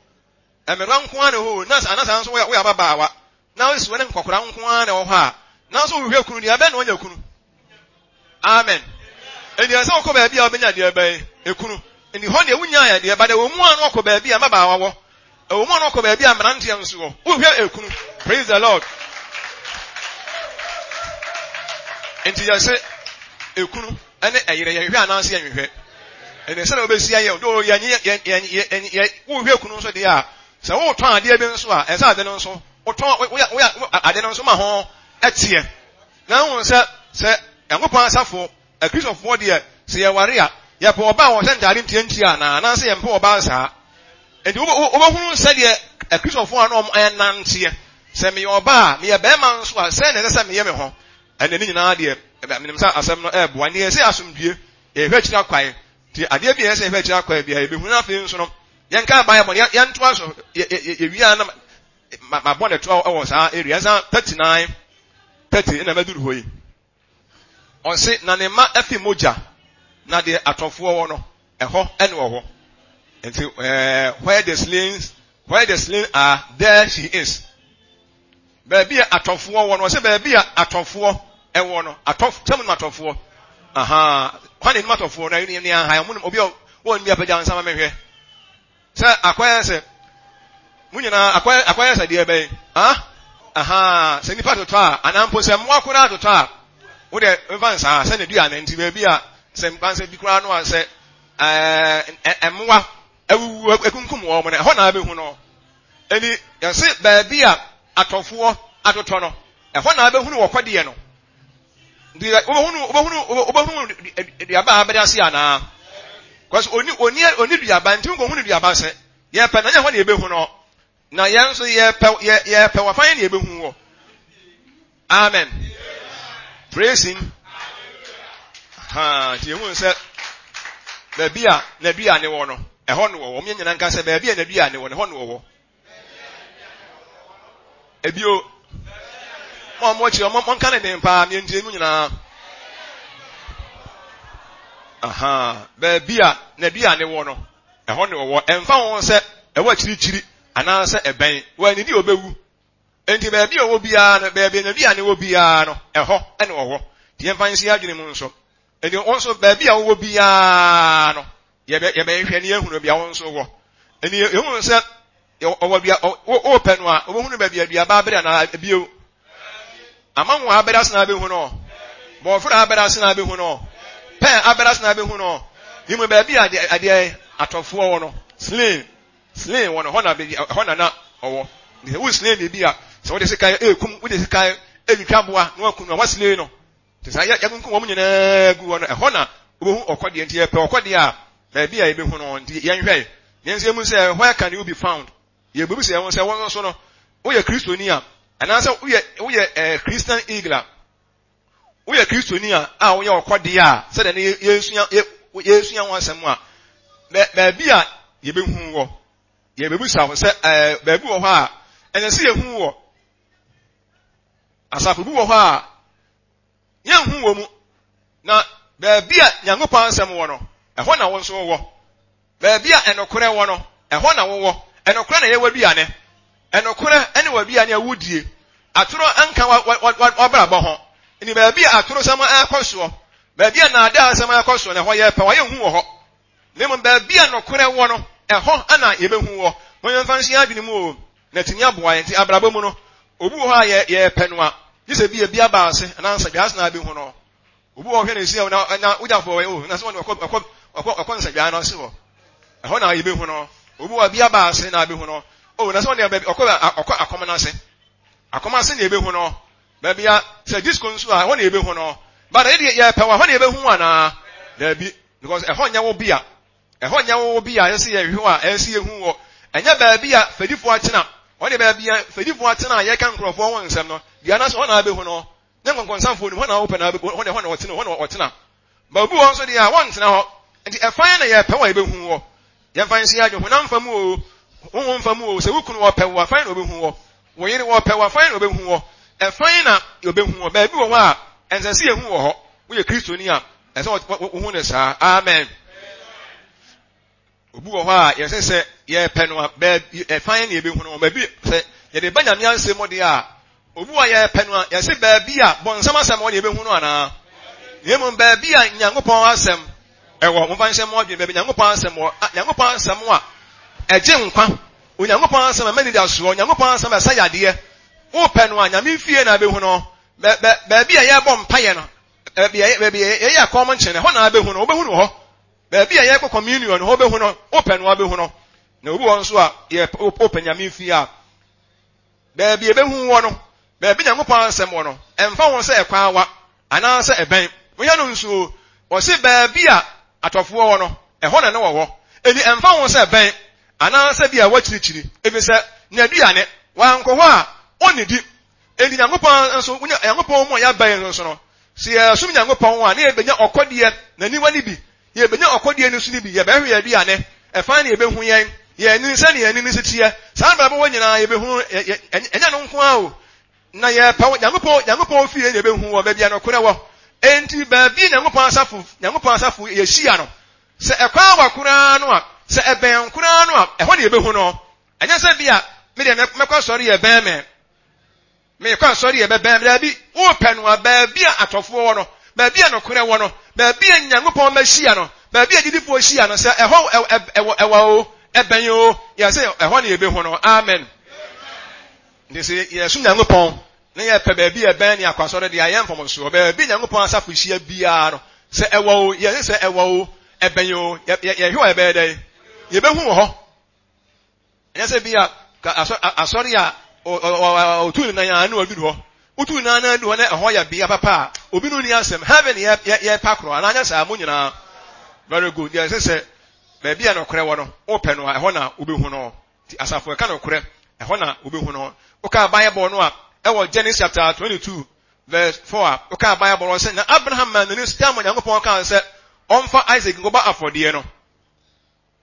Mmerewa nko ara na ɛwɔ hɔ, na anasa nso woyɛ ababaawa. Na wosi hɔ ne nkɔkora nko ara na ɛwɔ hɔ a, nanso wohwehwɛ kunu deɛ, ɛbɛn na woanya kunu. Amen. Enti ɛsɛ sɛ wokɔ baabi a wobɛnya deɛ bɛn ekunu. Enti hɔ deɛ wonyaeɛ deɛ ba deɛ wɔ mu a na wɔkɔ baabi a mmabaawa wɔ. Ɛwɔ mu a na wɔkɔ baabi a mmeranteɛ nso wɔ. Wohwɛ ekunu. Praise the Lord. Enti yɛse ekunu ɛne ɛyerɛ yɛhwehwɛ anaasɛ yɛnhwehwɛ. Ɛne sɛdeɛ wobɛsi ayɛ do yɛnye yɛ yɛ wohwɛ kunu nso deɛ a sɛ wotɔn adeɛ bi nso a ɛsɛ ade no nso wotɔn woyɛ woyɛ ade no nso ma ho ɛteɛ. Na wohu sɛ, sɛ Nyankopɔn asafo, Akristofoɔ deɛ, sɛ yɛware a, yɛpɛ ɔbaa a ɔhyɛ ntaade ntiantia anaa, anaasɛ yɛmpɛ ɔbaa saa? Enti wobɛhunu sɛdeɛ Akristofoɔ a na wɔn ɛnanteɛ. Sɛ meyɛ ɔbaa a, meyɛ bɛrima nso a, sɛn na ɛsɛ sɛ meyɛ me ho? Ɛnna ne nyinaa deɛ, menim sɛ asɛm no ɛreboa. Nea ɛsɛ asomdwie, yɛhwɛ akyiri akwan. Nti adeɛ bi a ɛsɛ yɛhwɛ akyiri akwan bi a yɛbɛhunu afei nso no, yɛnka Bible no, yɛntoa so, yɛwie a na mabɔ ne toa wɔ saa area ɛsan 39 30 na maduru hɔ yi. Ɔse na ne mma afi mogya na deɛ atɔfoɔ wɔ no ɛhɔ ɛne wɔ hɔ. Nti ɛɛ where the slain where the slain are there she is. Baabi a atɔfoɔ wɔ no ɔse baabi a atɔfoɔ ɛwɔ no atɔfo sɛ mo nim atɔfoɔ aha kwan na enim atɔfoɔ na ɛni aha mo nim obi a wɔn ni apagya nsa ma mehwɛ. Sɛ akɔyɛ sɛ mo nyinaa akɔyɛ akɔyɛ sɛ deɛ bɛn ah aha sɛ nipa totɔ a anaa mpo sɛ mmoa koraa totɔ a wo deɛ mfa nsaa sɛ ne dua no nti baabi a sɛ mpa sɛ bi koraa no a sɛ ɛɛ mmoa awuwu akunkum wɔn no ɛhɔ na abɛhu no ɛni yɛse baabi a atɔfoɔ atotɔ no ɛhɔ na abɛhunu wɔ kɔdeɛ no Nti wobɛhunu wobɛhunu wobɛhunu duaba a abɛde ase anaa? Kɔs oni oni oni duaba nti wokɔhunu duaba sɛ yɛpɛ na nyɛ hɔ na yɛbɛhu no na yɛn nso yɛpɛ yɛ yɛpɛ wɔfa yɛn na yɛbɛhu wɔ. Amen. Praise him. Ha nti yɛhu sɛ baabi a n'adua ne wɔ no ɛhɔ no wɔ wɔn yɛn nyinaa nka sɛ baabi a n'adua ne wɔ no ɛhɔ no wɔ hɔ. Ebio, mo a mo akyi mo monka ne den paa, mientie mu nyinaa. Aha, baabi a n'aduane wɔ no, ɛhɔ ne ɔwɔ. Ɛmfa ho sɛ ɛwɔ akyirikyiri anaasɛ ɛbɛn, wannidi a obewu. Enti baabi a ɔwɔ biara no, baabi a n'aduane wɔ biara no, ɛhɔ ne ɔwɔ. Nti yɛmfa nsi adwene mu nso. Enti wo nso, baabi a wowɔ biara no, yɛbɛ yɛbɛhwɛ ne yɛhunu baabi a wo nso wɔ. Ɛni yɛhunu sɛ ɔwɔ dua wopɛ no a, wobɛhunu baabi a duaba abere anaa ebio. Amango abere ase na abɛhu no. Bɔɔforo abere ase na abɛhu no. Pɛn abere ase na abɛhu no. Yimu baabi a adeɛ adeɛ atɔfoɔ wɔ no, slain, slain wɔ no, ɛhɔ na ɛhɔ na na ɔwɔ. Nti sɛ wo slain biribi a, sɛ wode sekan ekum, wode sekan etwitwa aboa na wakum no a, waslain no. Nti saa yɛkunkum wɔn nyinaa gu hɔ no, ɛhɔ na wobɛhu ɔkɔdeɛ. Nti yɛpɛ ɔkɔdeɛ a, baabi a yɛbɛhu no, nti yɛnhwɛ. Yɛn nso yɛmu sɛ, where can you be found? Yɛbɛbisa yɛn ho sɛ, wɔn nso no, woyɛ Kristoni a, anaasɛ woyɛ woyɛ eh, Christian eagle a, woyɛ Kristoni a, a woyɛ ɔkɔdeɛ a, sɛdeɛ ne yɛsua yɛsua ho asɛm a, baabi a yɛbɛhu wɔ, yɛbɛbisa wo sɛ ɛɛ baabi wɔ hɔ a, ɛsɛ sɛ yɛhu wɔ. Asafo bi wɔ hɔ a, yɛnhu wɔ mu. Na baabi a Nyankopɔn asɛm wɔ no, ɛhɔ na wo nso wowɔ. Baabi a ɛnokorɛ wɔ no, ɛhɔ na wowɔ. Ɛnokorɛ na ɛyɛ w'aduane. Ɛnokorɛ ne w'aduane a wodie. Atorɔ nka w'abrabɔ ho. Nti baabi a atorosɛm ɛrekɔ soɔ, baabi a nnaadaasɛm ɛrekɔ soɔ no, ɛhɔ yɛpɛ wɔ, yɛnhu wɔ hɔ. Na mmom baabi a nokorɛ wɔ no, ɛhɔ na yɛbɛhu wɔ. Mo yɛmfa nhyɛ yɛn adwene mu o, na atumi aboa yɛn. Nti abrabɔ mu no, obi wɔ hɔ a yɛ, yɛpɛ no a, gye sɛ bi ebi aba ase anaa nsadwaa ase na abɛhu no. Obi wɔ hɔ hwɛ ne si na na wogyafoɔ wɔ o, na sɛ wɔn ɔkɔ ɔkɔ ɔkɔ ɔkɔ nsadwaa no ase hɔ. Ɛhɔ na yɛbɛhu no. Obi wɔ bi aba ase na abɛhu no. O, na sɛ wɔn baabi ɔkɔ ɔkɔ akɔm no ase. Akɔm ase na yɛbɛhu no. Baabi a sɛ disco nso a ɛhɔ na yɛbɛhu no. But yɛde yɛpɛ wɔ ɛhɔ na yɛbɛhu anaa? Daabi. Because ɛhɔ nyɛ wo bea. Ɛhɔ nyɛ wo bea a ɛsɛ yɛhwɛ a ɛsɛ yɛhu wɔ. Ɛnyɛ baabi a fɛdifoɔ atena. Hɔ de baabi a fɛdifoɔ atena a yɛka nkurɔfoɔ ho nsɛm no, deɛ anaasɛ hɔ na abɛhu no. Ne nkɔnkɔnsafoɔ no, hɔ na wopɛ na abɛhu, hɔ na hɔ na ɔtena, hɔ na ɔtena. Ba obi wɔ hɔ nso deɛ a wɔntena hɔ. Nti ɛfa yɛn na yɛpɛ wɔ yɛbɛhu wɔ. Yɛmfa nhyɛ yɛn adwene honam fa mu o, honhom fa mu o, sɛ wo kunu ɔpɛ wo a, fa yɛn na ɔbɛhu wɔ. Wo yere ɔpɛ wo a, fa yɛn na ɔbɛhu wɔ. Ɛfa yɛn na yɛbɛhu wɔ. Baabi wɔ hɔ a, ɛnsɛ sɛ yɛhu wɔ hɔ. Woyɛ Kristoni a, ɛsɛ wohu no saa. Amen. Obi wɔ hɔ a yɛsɛ sɛ yɛpɛ no a baabi ɛfa yɛn na yɛbɛhu no baabi sɛ yɛde ba Nyame asɛm mu deɛ a obi wɔ yɛpɛ no a yɛsɛ baabi a bɔnsam asɛm wɔ na yɛbɛhu no anaa na mmom baabi a Nyankopɔn asɛm ɛwɔ momfa nhyɛ mo adwene baabi Nyankopɔn asɛm wɔ Nyankopɔn asɛm a ɛgye nkwa Onyankopɔn asɛm a ɛma anidasoɔ Onyankopɔn asɛm a ɛsa yadeɛ wopɛ no a Nyame fie na abɛhu no baabi a yɛbɔ mpaeɛ no baabi a yɛyɛ akɔm nkyɛn ɛhɔ na abɛhu no wobɛhu no hɔ Baabi a yɛkɔ communion no hɔ bɛhu no, wopɛ no abɛhu no. Na obi wɔ nso a yɛ wopɛ Nyame fie a, baabi ɛbɛhu wɔ no, baabi Nyankopɔn asɛm wɔ no, ɛmfa ho sɛ ɛkwan awa anaasɛ ɛbɛn. Woyɛ no nso, wɔse baabi a atɔfoɔ wɔ no, ɛhɔ na ne wɔ hɔ. Enti ɛmfa ho sɛ ɛbɛn anaasɛ bi a wakyirikyiri, efisɛ n'aduane, wankɔ hɔ a, ɔnnidi. Enti Nyankopɔn nso, Nyankopɔn mu a yɛaba yi nso no, sɛ yɛsom Nyankopɔn a, na yɛbɛnya ɔkɔdeɛ n'aniwa no bi. Yɛbɛnya ɔkɔdeɛ no su no bi. Yɛbɛhwɛ yɛn aduane, ɛfan na yɛbɛhu yɛn, yɛn ani sɛdeɛ yɛn ani no si teɛ. Saa abrabɔ wɔ nyinaa yɛbɛhu, ɛnyɛ no nko ara o. Na yɛpɛ Nyankopɔn, Nyankopɔn fie na yɛbɛhu wɔ baabi a nokorɛ wɔ. Enti baabi a Nyankopɔn asafo, Nyankopɔn asafo yɛhyia no, sɛ ɛkwan awa koraa no a, sɛ ɛbɛn koraa no a, ɛhɔ na yɛbɛhu no. Ɛnyɛ sɛ bi a me deɛ mɛkɔ asɔre yɛ bɛn me. Mekɔ asɔre yɛ bɛbɛn me. Daabi, wopɛ no a, baabi a atɔfoɔ wɔ no, baabi a nokorɛ wɔ no, baabi a Nyankopɔn mma hyia no, baabi a gyidifoɔ hyia no, sɛ ɛhɔ ɛwɔ ɛwɔ o, ɛbɛn o, yɛ sɛ ɛhɔ na yɛbɛhu no. Amen. Nti sɛ yɛsom Nyankopɔn na yɛpɛ baabi a ɛbɛn ne akɔ asɔre deɛ a, yɛ mfomsoɔ. Baabi Nyankopɔn asafo hyia biara no, sɛ ɛwɔ o, yɛse sɛ ɛwɔ o, ɛbɛn o, yɛhwɛ wɔ yɛbɛyɛ dɛn? Yɛbɛhu wɔ hɔ. Ɛnyɛ sɛ bi a asɔre a ɔtu ne nan a na waduru hɔ. Wotu ne nan na adu hɔ na ɛhɔ yɛ bea papa a, obi no ni asɛm. Heaven yɛ yɛ pa korɔ anaa nyɛ saa mo nyinaa. Very good. Deɛ ɛsɛ sɛ baabi a nokorɛ wɔ no, wopɛ no a ɛhɔ na wobɛhu no. Nti asafo ɛka nokorɛ, ɛhɔ na wobɛhu no. Wokaa Bible no a, ɛwɔ Genesis chapter 22 verse 4 a, wokaa Bible no sɛ na Abraham maa n'ani so tam Onyankopɔn kaa sɛ ɔmfa Isaac nkɔbɔ afɔdeɛ no.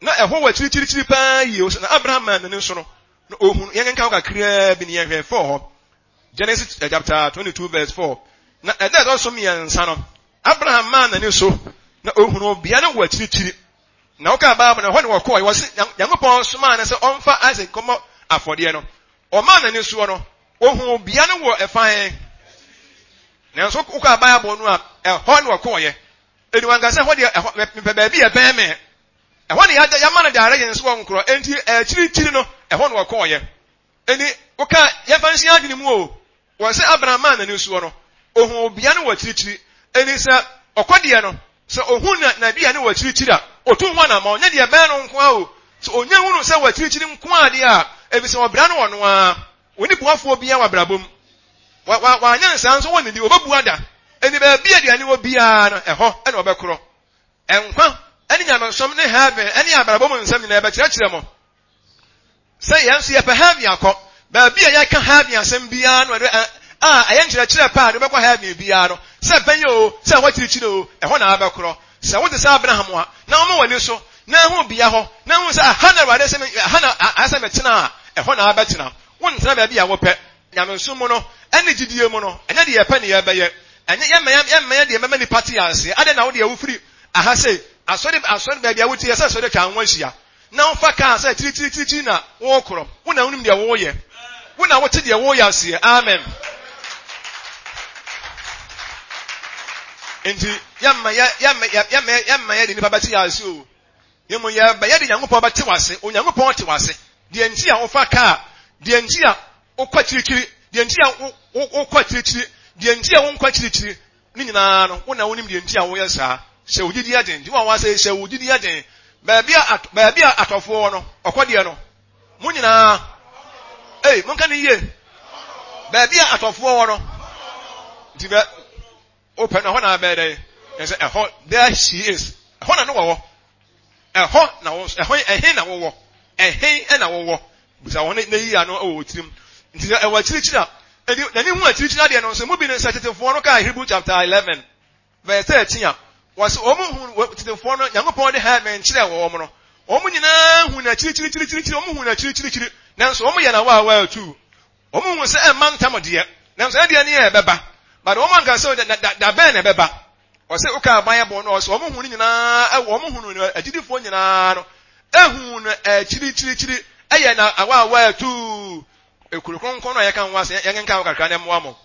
Na ɛhɔ wɔ akyirikyirikyiri paa yie. Ɔsɛ na Abraham maa n'ani so no, na ohunu. Yɛnkenkan hɔ kakraa bi ne yɛnhwɛ 4 hɔ. Genesis eh, chapter 22 verse 4. Na ɛda ɛtɔ so mmiɛnsa no, Abraham maa n'ani so na ohunu bea no wɔ akyirikyiri. Na wokaa Bible no, ɛhɔ ne wɔkɔɔ. Wɔse Nyankopɔn somaa no sɛ ɔmfa Isaac nkɔmmɔ afɔdeɛ no. Ɔmaa n'ani soɔ no, ohuu bea no wɔ ɛfan. Nanso wokaa Bible no a, ɛhɔ ne wɔkɔɔyɛ. Enti wanka sɛ, Ɛhɔ deɛ, ɛhɔ, mepɛ baabi a ɛbɛn me. Ɛhɔ na yɛada, yɛama no direction sɛ ɔnkorɔ. Enti akyirikyiri no, ɛhɔ na ɔkɔɔeɛ. Enti woka, yɛmfa nhyɛ adwene mu o, wɔ sɛ Abraham maa n'ani soɔ no, ohuu bea no wɔ akyirikyiri. Enti sɛ ɔkɔ deɛ no, sɛ ohu na, n'aduane wɔ akyirikyiri a, Otu ho anammɔn, nyɛ deɛ ɛbɛn no nko ara o. Sɛ onya hunu sɛ wɔ akyirikyiri nko ara deɛ a, efisɛ ɔbra no ɔno ara. Onni boafoɔ biara wɔ abrabɔ mu. Wa, wa, wanyɛ no saa nso ɔnnidi, ɔbɛbu ada. Enti baabi a aduane wɔ biara no, ɛhɔ na ɔbɛkorɔ. Nkwa ne nyamesom ne heaven ne abrabɔ mu nsɛm nyinaa yɛbɛkyerɛkyerɛ mo. Sɛ yɛn nso yɛpɛ heaven akɔ, baabi a yɛka heaven asɛm biara no, a ɛyɛ nkyerɛkyerɛ pa a de bɛkɔ heaven biara no, sɛ bɛyɛ o, sɛ ɛhɔ akyirikyiri o, ɛhɔ na abɛkorɔ. Sɛ wote sɛ Abraham a, na woma w'ani so, na ehu bea hɔ, na ehu sɛ aha na Awurade sɛ me, aha na ayɛ sɛ metena a, ɛhɔ na abɛtena. Wontena baabi a wopɛ. Nyamesom mu no, ɛne gyidie mu no, ɛnyɛ deɛ yɛpɛ ne yɛbɛyɛ. Ɛnyɛ yɛmmɛyɛ yɛmmɛyɛ deɛ ɛbɛma nnipa te aseɛ. Adɛn na wo deɛ wofiri aha sei, asɔre asɔre baabi a wote yɛ sɛ asɔre atwa wo ho ahyia. Na wofa kaa sɛ kyirikyirikyirikyiri na worekorɔ. Wo na wonim deɛ woreyɛ. Wo na wote deɛ woreyɛ aseɛ. Amen. Nti yɛmma yɛ yɛmma yɛmma yɛmma yɛ de nipa bɛte yɛ ase o. Yɛmmu yɛbɛyɛ de Nyankopɔn bɛte wase. Onyankopɔn te wase. Deɛ nti a wofa kaa, deɛ nti a wokɔ akyirikyiri, deɛ nti a wokɔ akyirikyiri, deɛ nti a wonkɔ akyirikyiri, Ne nyinaa no, wo na wonim deɛ nti a woyɛ saa. Hyɛ wo gyidie den. Nti wo a wɔasɛ yi, hyɛ wo gyidie den. Baabi a at, baabi a atɔfoɔ wɔ no, ɔkɔ deɛ no. Mo nyinaa, ei, monka ne yie. Baabi a atɔfoɔ wɔ no. Nti bɛ, wopɛ no, ɛhɔ na abɛyɛ dɛ. Ɛsɛ ɛhɔ, there she is. Ɛhɔ na no wɔ hɔ. Ɛhɔ na wo, ɛhɔ, ɛhe na wowɔ? Ɛhe na wowɔ? Bisa wɔn na yi ano wɔ wo tirim. Nti sɛ ɛwɔ akyirikyiri a, enti n'ani hu akyirikyiri adeɛ no nso, mu bi ne sɛ tetefoɔ no kaa Hebrew chapter 11 verse 13 a, wɔse wɔn hu tetefoɔ no, Nyankopɔn de heaven kyerɛɛ wɔn no, wɔn nyinaa hu no akyirikyirikyirikyiri, wɔn hu no akyirikyirikyiri, nanso wɔn yɛ no awaawa atuu. Wɔn hu sɛ ɛmma ntam deɛ, nanso ɛdeɛ ne yɛ ɛbɛba. But wɔn anka sɛ da, da, da bɛn na ɛbɛba. Ɔse wokaa Bible no, ɔse wɔn hu no nyinaa, wɔn hu no agyidifoɔ nyinaa no, ehu no akyirikyirikyiri, ɛyɛ na awaawa atuu. Ekuro kronkron no a yɛka ho asɛm, yɛnkenkan ho kakra na ɛmmoa mo.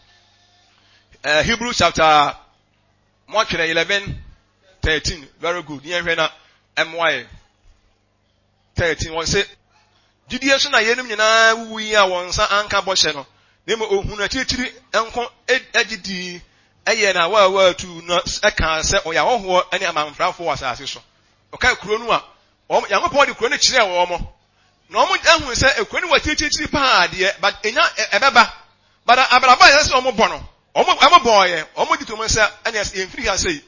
Uh, Hebrew chapter moatwerɛ 11 13 very good yɛnhwɛ na ɛmmoa yɛn. 13, wɔse, Gyidie so na yeinom nyinaa wuwui a wɔn nsa anka bɔhyɛ no, na mmom ohunuu akyirikyiri nko gye dii, yɛɛ no awaawa tuu no kaa sɛ ɔyɛ ahɔhoɔ ne amanfrafoɔ wɔ asase so. Ɔkae kuro no a wɔn, Nyankopɔn de kuro no kyerɛɛ wɔn, na wɔn ahunu sɛ kuro no wɔ akyirikyirikyiri paa deɛ, but enya ɛbɛba. But abrabɔ a ɛsɛ sɛ wɔn bɔ no, wɔn, wɔn bɔɔyɛ, wɔn gye tom sɛ ɛne yɛmfiri ha sei.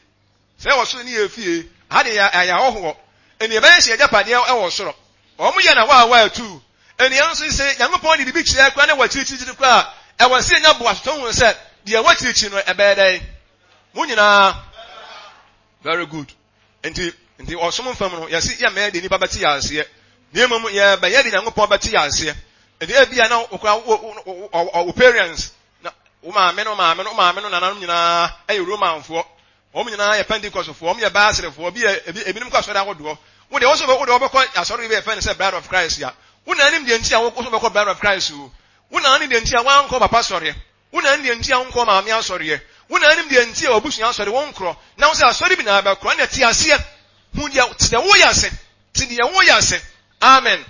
Sɛ ɛwɔ soro ne yɛn fie, ha de yɛayɛ ahɔhoɔ. Ɛnni yɛbɛyɛ sɛ yɛn agyapadeɛ wɔ soro. Wɔn yɛ na waa waa tuu. Ɛnni yɛn nso sɛ Nyankopɔn de biribi kyerɛ koraa na ɛwɔ akyirikyirikyiri koraa a, ɛwɔ sɛ yɛnya boasetɔ hunu sɛ deɛ ɛwɔ akyirikyiri no ɛbɛyɛ dɛn? Mo nyinaa. Very good. Nti, nti ɔsom fam no, yɛse yɛmmɛyɛ deɛ nnipa bɛte yɛn aseɛ, na mmom yɛbɛyɛ deɛ Nyankopɔn bɛte yɛn aseɛ. Nti ebia na wo koraa wo, wo, wo, wo parents Na wo maame no maame no maame no nananom nyinaa yɛ Romanfoɔ. Wɔn nyinaa yɛ Pentecostfoɔ. Wɔn yɛ Baasrefoɔ. Ebi yɛ ebi ebinom kɔ asɔre ahodoɔ. Wo deɛ wo nso wo deɛ wobɛkɔ asɔre bi a yɛfrɛ no sɛ Bride of Christ a. Wo na anim deɛ nti a wo nso wobɛkɔ Bride of Christ o. Wo na anim deɛ nti a woankɔ papa asɔreɛ. Wo na anim deɛ nti a wonkɔ maame asɔreɛ. Wo na anim deɛ nti a w'abusua asɔre wonkorɔ. Na wo sɛ asɔre bi na abɛkorɔ. Ɛnna te aseɛ. Hu deɛ te deɛ woyɛ ase. Te deɛ woyɛ ase. Amen.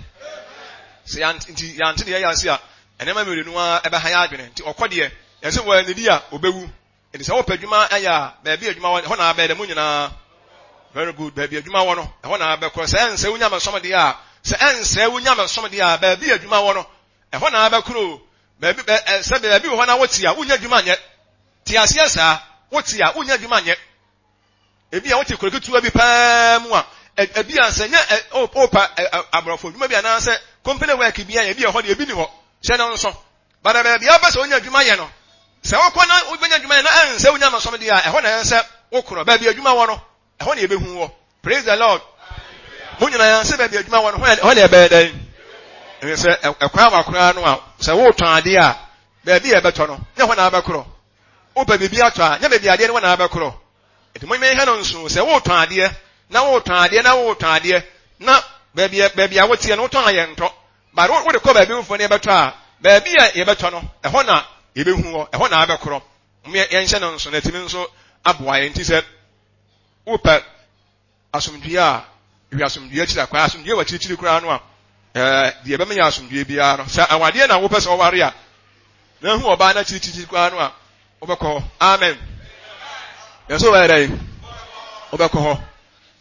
Sɛ yɛante nti yɛante deɛ yɛyɛ ase a, nneɛma mmienu ara ɛbɛha yɛn adwene. Nti ɔkɔ deɛ, yɛsɛ wɔannidi a, ɔbɛwu. Nti sɛ wopɛ adwuma ayɛ a, baabi adwuma wɔ, ɛhɔ na abɛyɛ dɛ mo nyinaa. Very good. Baabi adwuma wɔ no, ɛhɔ na abɛkorɔ. Sɛ ɛnsɛ wo nyamesom deɛ a, sɛ ɛnsɛ wo nyamesom deɛ a, baabi adwuma wɔ no, ɛhɔ na abɛkorɔ o. Baabi, bɛ, sɛ baabi wɔ hɔ na wote a, wonnya adwuma nyɛ. Te aseɛ saa, wote a, wonnya adwuma nyɛ. Ebia wote kuro ketewa bi paa mu a, ebia sɛ nyɛ wopa aborɔfo adwuma bi anaasɛ company work bi a ebi ɛhɔ deɛ ebi ni hɔ. Hyɛ no nso. Bada baabi a wopɛ sɛ wonya adwuma yɛ no, sɛ wokɔ na wobɛnya adwuma yɛ na ɛnsɛ wonya amasom deɛ a, ɛhɔ na ɛsɛ sɛ wokorɔ. Baabi adwuma wɔ no, ɛhɔ na yɛbɛhu wɔ. Praise the Lord. Mo nyinaa sɛ baabi adwuma wɔ no, hɔ na ɛbɛyɛ dɛn? Ɛsɛ sɛ ɛkwan wa koraa no a, sɛ wotɔn adeɛ a, baabi a ɛbɛtɔ no, nyɛ hɔ na abɛkorɔ. Wopɛ biribi atɔ a, nyɛ baabi adeɛ no wɔ na abɛkorɔ. Enti momma yɛnhwɛ no nso, sɛ woretɔn adeɛ, na woretɔn adeɛ, na woretɔn adeɛ, na baabi a, baabi a woteɛ no, wotɔn a yɛntɔ. But wode kɔ baabi foforɔ na yɛbɛtɔ a, baabi a yɛbɛtɔ no, ɛhɔ na yɛbɛhu hɔ, ɛhɔ na abɛkorɔ. Momma yɛnhyɛ no nso na atumi nso aboa yɛn. Nti sɛ wopɛ Asomdwoeɛ a, hwɛ asomdwoeɛ akyiri akwan. Asomdwoeɛ wɔ akyirikyiri koraa no a, ɛɛ deɛ ɛbɛma yɛ asomdwoeɛ biara no, sɛ awadeɛ na wopɛ sɛ ɔware a, na ehu ɔbaa no akyirikyiri koraa no a, wobɛkɔ hɔ. Amen. Yɛn so wobɛyɛ dɛn? Wobɛkɔ hɔ.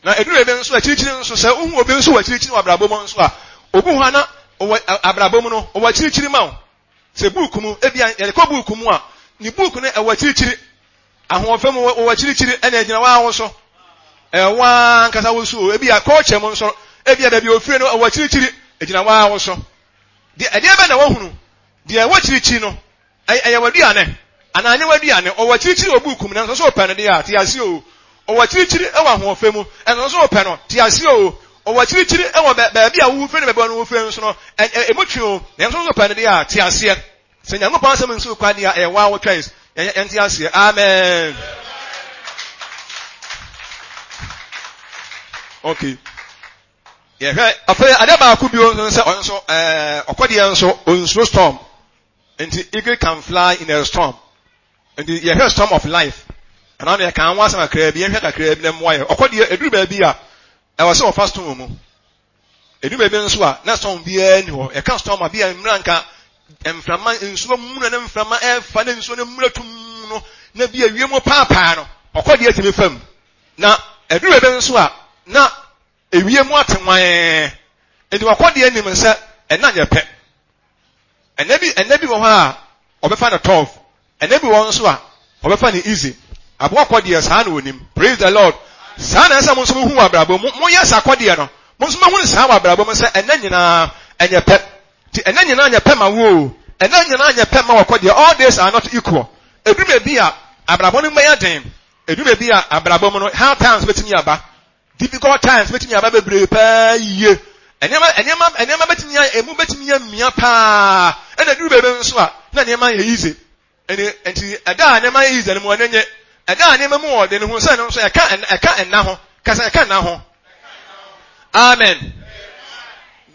Na ɛduru baabi nso akyirikyiri nso, sɛ wohu obi nso wɔ akyirikyiri wɔ abrabɔ mu nso a, obi hɔ a na ɔwɔ abrabɔ mu no, ɔwɔ akyirikyiri ma wo. Sɛ buuku mu, ebia yɛde kɔ buuku mu a, ne buuku no ɛwɔ akyirikyiri. Ahoɔfɛ mu wɔ akyirikyiri ɛna ɛgyina waa wo so. Ɛwɔ waa ankasa wo so. Ebia culture mu nso, ebia baabi ofiri no ɛwɔ akyirikyiri, ɛgyina waa wo so. Deɛ ɛdeɛ bɛ na wahunu, deɛ ɛwɔ akyirikyiri no, Ɛyɛ w'aduane anaa ɛnyɛ w'aduane? Ɔwɔ akyirikyiri wɔ buuku mu, nanso sɛ wopɛ no deɛ a, te aseɛ o. Ɔwɔ akyirikyiri wɔ ahoɔfɛ mu, nanso sɛ wopɛ no, te aseɛ o. Ɔwɔ akyirikyiri wɔ baabi a wofiri ne baabi a ɔno wofiri nso no, emu twe o, nanso sɛ wopɛ no deɛ a, te aseɛ. Sɛ Nyankopɔn asɛm nsi wo kwan deɛ a, ɛyɛ woa wo choice. Yɛnte aseɛ. Amen. Okay. Yɛhwɛ afei adeɛ baako bio nso sɛ ɔno nso ɛɛ ɔkɔdeɛ nso onsuro storm. Nti eagle can fly in a storm. Nti yɛhwɛ storm of life. Ɛna no yɛka ho asɛm kakraa bi, yɛhwɛ kakraa bi na mmoa yɛ. Ɔkɔ deɛ ɛduru baabi a ɛwɔ sɛ ɔfa storm mu. Ɛduru baabi nso a na storm biara nni hɔ. Yɛka storm a bi a mmira nka mframa nsuo muna ne mframa ɛfa ne nsuo no mmira tum no na bi a wiem paapaa no. Ɔkɔ deɛ tumi fam. Na ɛduru baabi nso a na ewiem ate nwann. Nti ɔkɔ deɛ nim sɛ ɛna nyɛ pɛ. Ɛnna bi ɛnna bi wɔ hɔ a ɔbɛfa no tough. Ɛnna bi wɔ hɔ nso a ɔbɛfa no easy. Aboa kɔ deɛ saa na onim. Praise the Lord. Saa na ɛsɛ mo nso mo hu wɔ abrabɔ mu. Mo yɛ saa kɔ deɛ no. Mo nso mo hu saa wɔ abrabɔ mu sɛ ɛnna nyinaa ɛnyɛ pɛ. Ti ɛnna nyinaa nyɛ pɛ ma wo o. Ɛnna nyinaa nyɛ pɛ ma wɔkɔ deɛ. All days are not equal. Edu baabi a abrabɔ no bɛyɛ den. Edu baabi a abrabɔ mu no hard times betumi aba. Difficult times betumi aba bebree paa yie. Nneɛma nneɛma nneɛma betumi ayɛ emu betumi amia paa. Ɛna duru baabi nso a na nneɛma yɛ easy. Ɛne nti ɛda a nneɛma yɛ easy no mu ɛne nye. Ɛda a nneɛma mu wɔ den ho sɛ no nso ɛka ɛka ɛnna ho. Kasa ɛka ɛnna ho. Amen.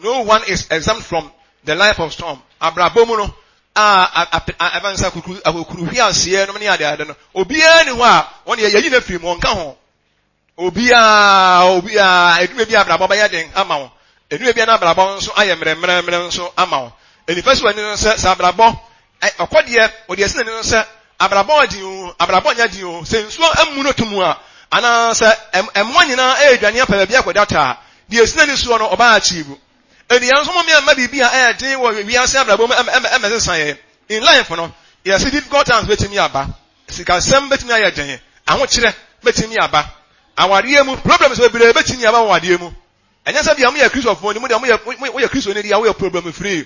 No one is exempt from the life of storm. Abrabɔ mu no a ɛbɛn sɛ akukuru akukuru hwiaseɛ nom ne adeade no obiara ni hɔ a wɔn yɛ yɛyi no afiri mu ɔnka ho. Obiara, obiara, edwuma bi abrabɔ bɛyɛ den ama wo. Edwuma bi n'abrabɔ nso ayɛ mmerɛmmerɛmmerɛ nso ama wo. Nifa si w'ani no sɛ, sɛ abrabɔ, ɔkɔ deɛ, ɔde asi n'ani no sɛ, abrabɔ ɔden o, abrabɔ nyɛ den o, sɛ nsuo ammu no to mu a, anaa sɛ mmoa nyinaa ɛredwane apɛ baabi akɔda taa, deɛ esi n'ani soɔ no, ɔbaa achieve. Enti yɛn nso mom yɛmma biribi a ɛyɛ den wɔ wiase abrabɔ mu ɛmmɛsesa yɛn. In life no, yɛse difficult times bɛtumi aba. Sikasɛm bɛtumi ayɛ den, ahokyerɛ bɛtumi aba. Awareɛ mu, problems bebree bɛtumi aba wɔ awareɛ mu. Ɛnyɛ sɛ bia moyɛ Kristofoɔ ni, mo deɛ moyɛ woyɛ Kristoni deɛ woyɛ problem free.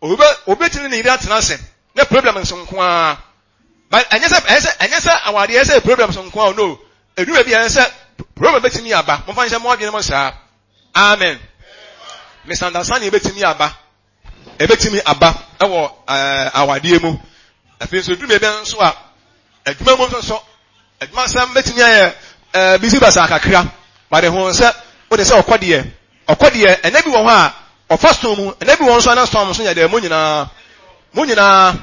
Obi bɛ obi bɛtumi ne ne yere atena ase ne problems nko ara. But ɛnyɛ sɛ ɛnyɛ sɛ ɛnyɛ sɛ awareɛ sɛ problems nko ara no. Edu baabi a ɛnyɛ sɛ problem bɛtumi aba. Momfa nhyɛ mo adwene mu saa. Amen. Misunderstanding bɛtumi aba. Ebetumi aba wɔ awadeɛ mu. Afei nso dwuma bi nso a adwuma mu nso so adwumasɛm betumi ayɛ ɛɛ bisi basa kakra. Bade ho sɛ wode sɛ ɔkɔ deɛ ɔkɔ deɛ ɛnɛ bi wɔ hɔ a ɔfa sɔn mu ɛnɛ bi wɔ nso ana sɔn so yɛ deɛ mo nyinaa mo nyinaa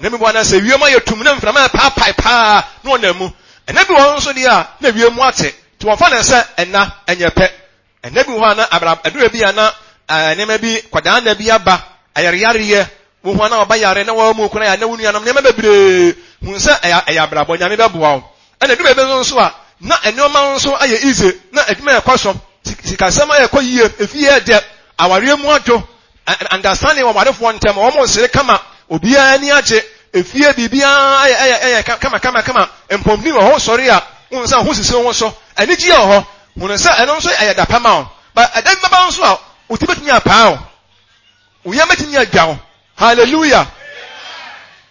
na mi bɔ ana sɛ wiem ayɛ tum na mframa yɛ paapae paa na ɔnam mu ɛnɛ bi wɔ hɔ nso deɛ a na wiem ate te wɔfa ne sɛ ɛna ɛnyɛ pɛ Nna bi wɔ hɔ a na abra ɛduru bi a na nneɛma bi kwadaa nna bi aba ayareyareɛ wohu a na ɔba yare na wɔn mu kora yɛ na wo nuanom nneɛma bebree hu sɛ ɛyɛ ɛyɛ abrabɔ nyame bɛboa wo ɛna ɛduru baabi nso a na nneɛma nso ayɛ easy na adwuma ɛkɔ so sikasɛm ayɛ kɔ yie efie ɛdɛ awareɛ mu adwo understanding wɔ awarefoɔ ntɛm wɔn nsere kama obiara ani agye efie biribiara ayɛ ɛyɛ ɛyɛ kama kama kama mpɔmni wɔ hɔ sɔre a wɔn nsa ho sisi wɔn so anigye wɔ hɔ Hunu sɛ ɛno nso yɛ da pa ma wo. But ɛda bi bɛba nso a, wo ti bɛtumi apaa wo. Wo yam bɛtumi adwa wo. Hallelujah.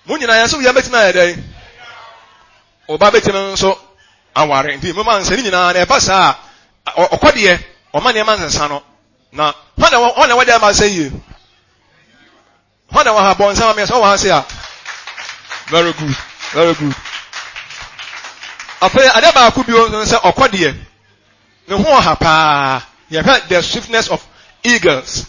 Mo nyinaa yɛn nso wo yam bɛtumi ayɛ dɛn? Wo ba bɛtumi nso aware. Nti mo ma nsɛ ne nyinaa na ɛba saa a, ɔkɔ deɛ, ɔma nneɛma nsesa no. Na hɔn na hɔn na wɔde ama sɛ yie. Hwan na wɔ ha? Bɔ nsa ma me sɛ wɔ ha se a. Very good, very good. Afei adeɛ baako bio nso sɛ ɔkɔ deɛ ne ho ɔha paa. Yɛhwɛ the swiftness of eagles.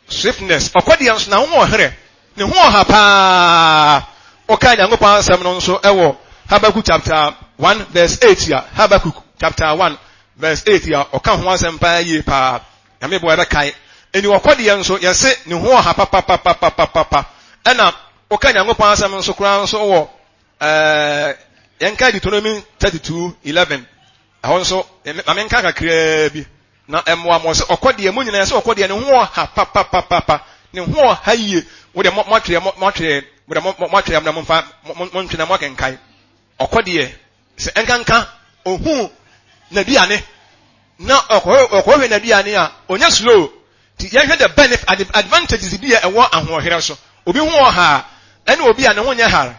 Swiftness. Ɔkɔ deɛ nso na ho ɔherɛ. Ne ho ɔha paa. Ɔka Nyankopɔn asɛm no nso ɛwɔ Habakkuk chapter 1 verse 8 a Habakkuk chapter 1 verse 8 a ɔka ho asɛm paa yie paa. Nyame boa yɛbɛkae. Eni ɔkɔ deɛ nso yɛse ne ho ɔha papapapapapa. Ɛna woka Nyankopɔn asɛm nso koraa nso wɔ ɛɛ yɛnkae Deuteronomy 32:11. Ɛhɔ nso Ma menka kakraa bi na ɛmmoa mo. Sɛ ɔkɔ deɛ, mo nyinaa sɛ ɔkɔ deɛ ne ho ɔha papapapapa. Ne ho ɔha yie. Wo deɛ moatwerɛ, moatwerɛ, mo deɛ moatwerɛ na momfa montwe na moakenkan. Ɔkɔ deɛ, sɛ ɛnkanka ohuu n'aduane na ɔkɔhwɛ n'aduane a, ɔnyɛ slow. Nti yɛnhwɛ the benefit, advantages bi a ɛwɔ ahoɔherɛ so. Obi ho ɔha a, ɛne obi a ne ho nyɛ hare.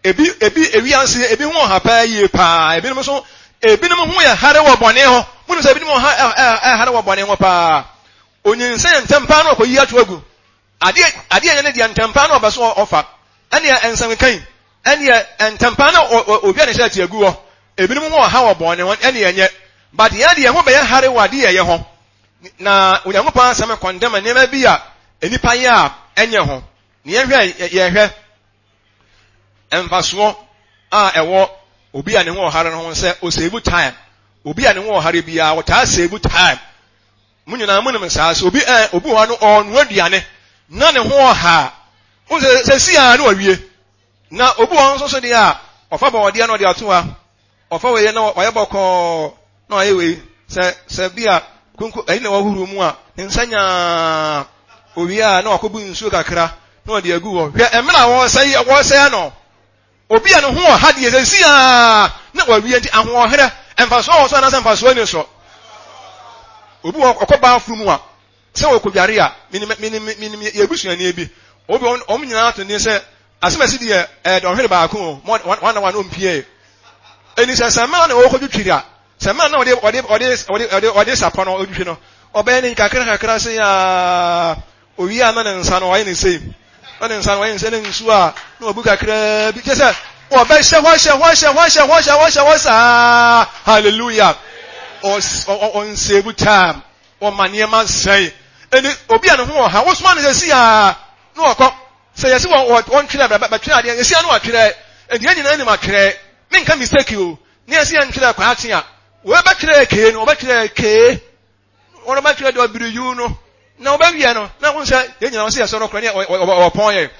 Ebi, ebi, ewiase, ebi ho ɔha paa yie paa. Ebinom nso, ebinom ho yɛ hare wɔ bɔne ho. Monim sɛ ebinom ɔha, ɛ, hare wɔ bɔne ho paa. Onyinsɛn ntɛm paa na ɔkɔyi ato agu. Adeɛ, adeɛ ɛnyɛ ne deɛ ntɛm paa na ɔbɛ so ɔfa. Ɛneɛ nsɛm yi, ɛneɛ ntɛm paa na owia ne hyɛ ati agu hɔ. Ebinom ho ɔha wɔ bɔne ho, ɛneɛ ɛnyɛ. But yɛn deɛ, ho bɛyɛ hare wɔ adeɛ ɛyɛ ho. Na Onyankopɔn asɛm kɔndɛm nneɛma bi a nnipa yɛ a ɛnyɛ ho. Na yɛhwɛ, yɛhwɛ mfasoɔ a ɛwɔ obi a ne ho ɔhare no ho sɛ ɔsave time. Obi a ne ho ɔhare biara, ɔtaa save time. Mo nyinaa monim saa sɛ obi ɛ obi wɔ hɔ no ɔnoa aduane na ne ho ɔha a, wo sɛ sɛ si a na wawie. Na obi wɔ hɔ nso so deɛ a ɔfa bɔɔdeɛ na ɔde ato ha, ɔfa wei na wayɛ bɔkɔɔ na wayɛ wei sɛ sɛ bi a konko ɛyi na wahuhuru mu a ne nsa nyaa owie a na wakɔbu nsuo kakra na ɔde agu hɔ. Hwɛ mmerɛ a wɔresɛe wɔresɛe ano. Obi a ne ho wɔ ha deɛ sɛsi a na wawie nti ahoɔherɛ mfasoɔ wɔ so anaasɛ mfasoɔ ni so. Obi wɔ ɔkɔ baaforo mu a sɛ wɔkɔdware a menim menim menim yɛ busuani bi obi wɔn wɔn nyinaa to ne sɛ asɛmasi deɛ ɛyɛ dɔnhwere baako o wɔn na wɔn mpie ɛni sɛ sɛ mmaa na wɔkɔdwitwiri a sɛ mmaa na wɔde wɔde wɔde wɔde wɔde sapɔ no wɔdwitwi no ɔbɛyɛ ne kakra kakra se yaa Owie a na ne nsa no wayɛ ne sei, na ne nsa no wayɛ ne sei, ne nsuo a na wabu kakraa bi. Kyɛ sɛ wɔbɛhyɛ hɔ hyɛ hɔ hyɛ hɔ hyɛ hɔ hyɛ hɔ hyɛ hɔ saa. Hallelujah. Ɔnsave time. Ɔma nneɛma sɛe. Ɛni obi a ne ho wɔ ha, wosoma no sɛ si a na ɔkɔ. Sɛ yɛsi wɔ wɔntwerɛ bɛtwerɛ adeɛ, yɛsi a na watwerɛ. Ɛnti yɛn nyinaa nim atwerɛ. Menka mistake o. Ne yɛsi yɛn ntwerɛ kwaakye a, wɔbɛtwerɛ kee no, wɔbɛtwerɛ kee. Wɔbɛtwerɛ deɛ ɔbere yiw no, na wɔbɛwie no, na wɔn sɛ yɛn nyinaa wɔsɛ yɛsɔrɔ korɔ ne ɔpɔn yɛn.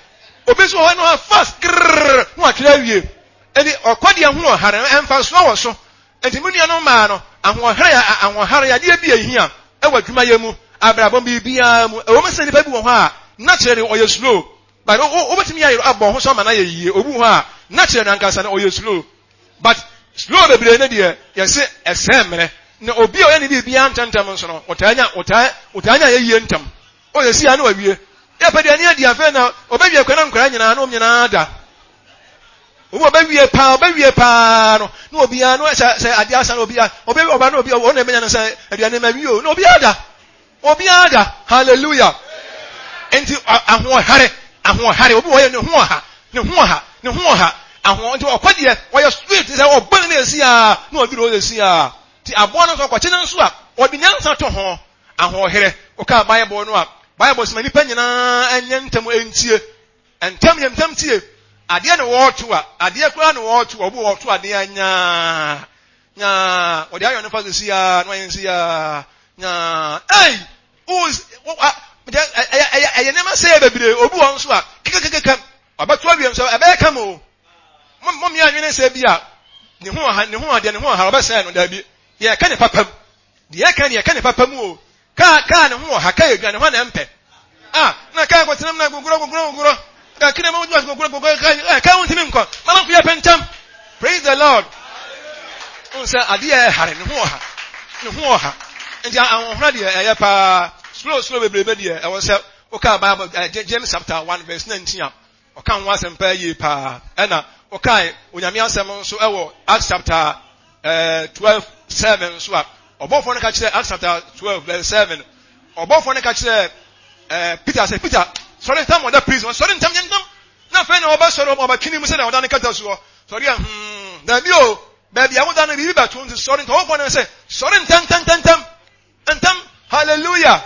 Obi nso wɔ hɔ no fast grrrr na watwerɛ awie. Ɛnti ɔkɔ deɛ ho ɔhare no ɛmfa soɔ wɔ so. Ɛnti me nuanom mmaa no, ahoɔhare ahoɔhare adeɛ bi a ehia ɛwɔ adwumayɛ mu, abrabɔ biribiara mu. Ɛwɔ mu sɛ nipa bi wɔ hɔ a naturally ɔyɛ slow, but wobɛtumi ayɛ abɔ ho so ama no ayɛ yie. Obi wɔ hɔ a naturally ankasa no ɔyɛ slow. But slow bebree no deɛ yɛse ɛsɛe mmerɛ. Na obi a ɔyɛ ne biribiara ntɛmntɛm nso no, ɔtaa nya ɔtaa ɔtaa nya ayɛyie ntɛm. Ɔyɛ si a na wawie. Yɛpɛ deɛ ne adi afei na ɔbɛwie kwan na nkwadaa nyinaa na wɔn nyinaa da. Obi ɔbɛwie paa ɔbɛwie paa no na obiara no sɛ sɛ adeɛ asa na obiara ɔbɛwie ɔba na obi ɔna ɛbɛnya no sɛ aduane ma wie o na obiara da. Obiara da. Hallelujah. Nti ahoɔhare, ahoɔhare, obi wɔyɛ ne ho ɔha, ne ho ɔha, ne ho ɔha. Ahoɔ nti ɔkɔ deɛ ɔyɛ sweet sɛ ɔbɔ ne na esi a na ɔduru ɔyɛ esi a. Ti aboa no nso ɔkɔkye no nso a ɔde nyansa to ho. Ahoɔherɛ. Ɔka Bible no a, Bible sɛ ma nipa nyinaa ɛnyɛ ntɛm ntie. Ntɛm yɛ ntɛm tie. Adeɛ na wɔreto a, adeɛ koraa na wɔreto a, obi wɔreto adeɛ a nyaa. Nyaa, wɔde ayɔ no fa so si aa, na wɔayɛ nsi aa, nyaa. Ei! Wo, wo, a, ɛyɛ, ɛyɛ, ɛyɛ nneɛma sɛ yɛ bebree. Obi wɔ nso a, kekekekeka, ɔbɛto awie nso, ɛbɛyɛ kama o. Mo, mo mmea nwene sɛ bi a, ne ho ɔha, ne ho adeɛ, ne ho ɔha, ɔbɛsɛe no, daabi. Yɛka ne papa mu. Deɛ yɛka ne yɛka ne papa mu o. Kaa, kaa ne ho ɔha, kaa edwa, ne ho na ɛmpɛ. Ah, na kaa kɔtena mu na gogorɔ, gogorɔ, gogorɔ. Kakra mu, gogorɔ, gogorɔ, kaa, kaa wontumi nkɔ. Mama nko yɛ pɛntɛm. Praise the Lord. N sɛ adeɛ ɛhare, ne ho ɔha, ne ho ɔha. Nti ahohora deɛ ɛyɛ paa. Slow, slow bebrebe deɛ ɛwɔ sɛ wokaa Bible, eh, James chapter 1 verse 19 a, ɔka ho asɛm paa yie paa. Ɛna wokae Onyame asɛm nso ɛwɔ Acts chapter eh, 12 7 nso a, ɔbɔfoɔ no ka kyerɛ Acts chapter 12 verse 7, ɔbɔfoɔ no ka kyerɛ eh, Peter sɛ, Peter, sɔre ntam ɔda prison, sɔre ntam, nyɛ ntam. Na afei na ɔbɛsɔre ɔbɛtwe ne mu sɛdeɛ ɔda ne kata soɔ. Sɔre a, hmm, daabi o, baabi a woda no biribi bɛto nti sɔre ntɛm. Ɔbɔfoɔ no sɛ, sɔre ntɛmntɛmntɛm, ntɛm, hallelujah.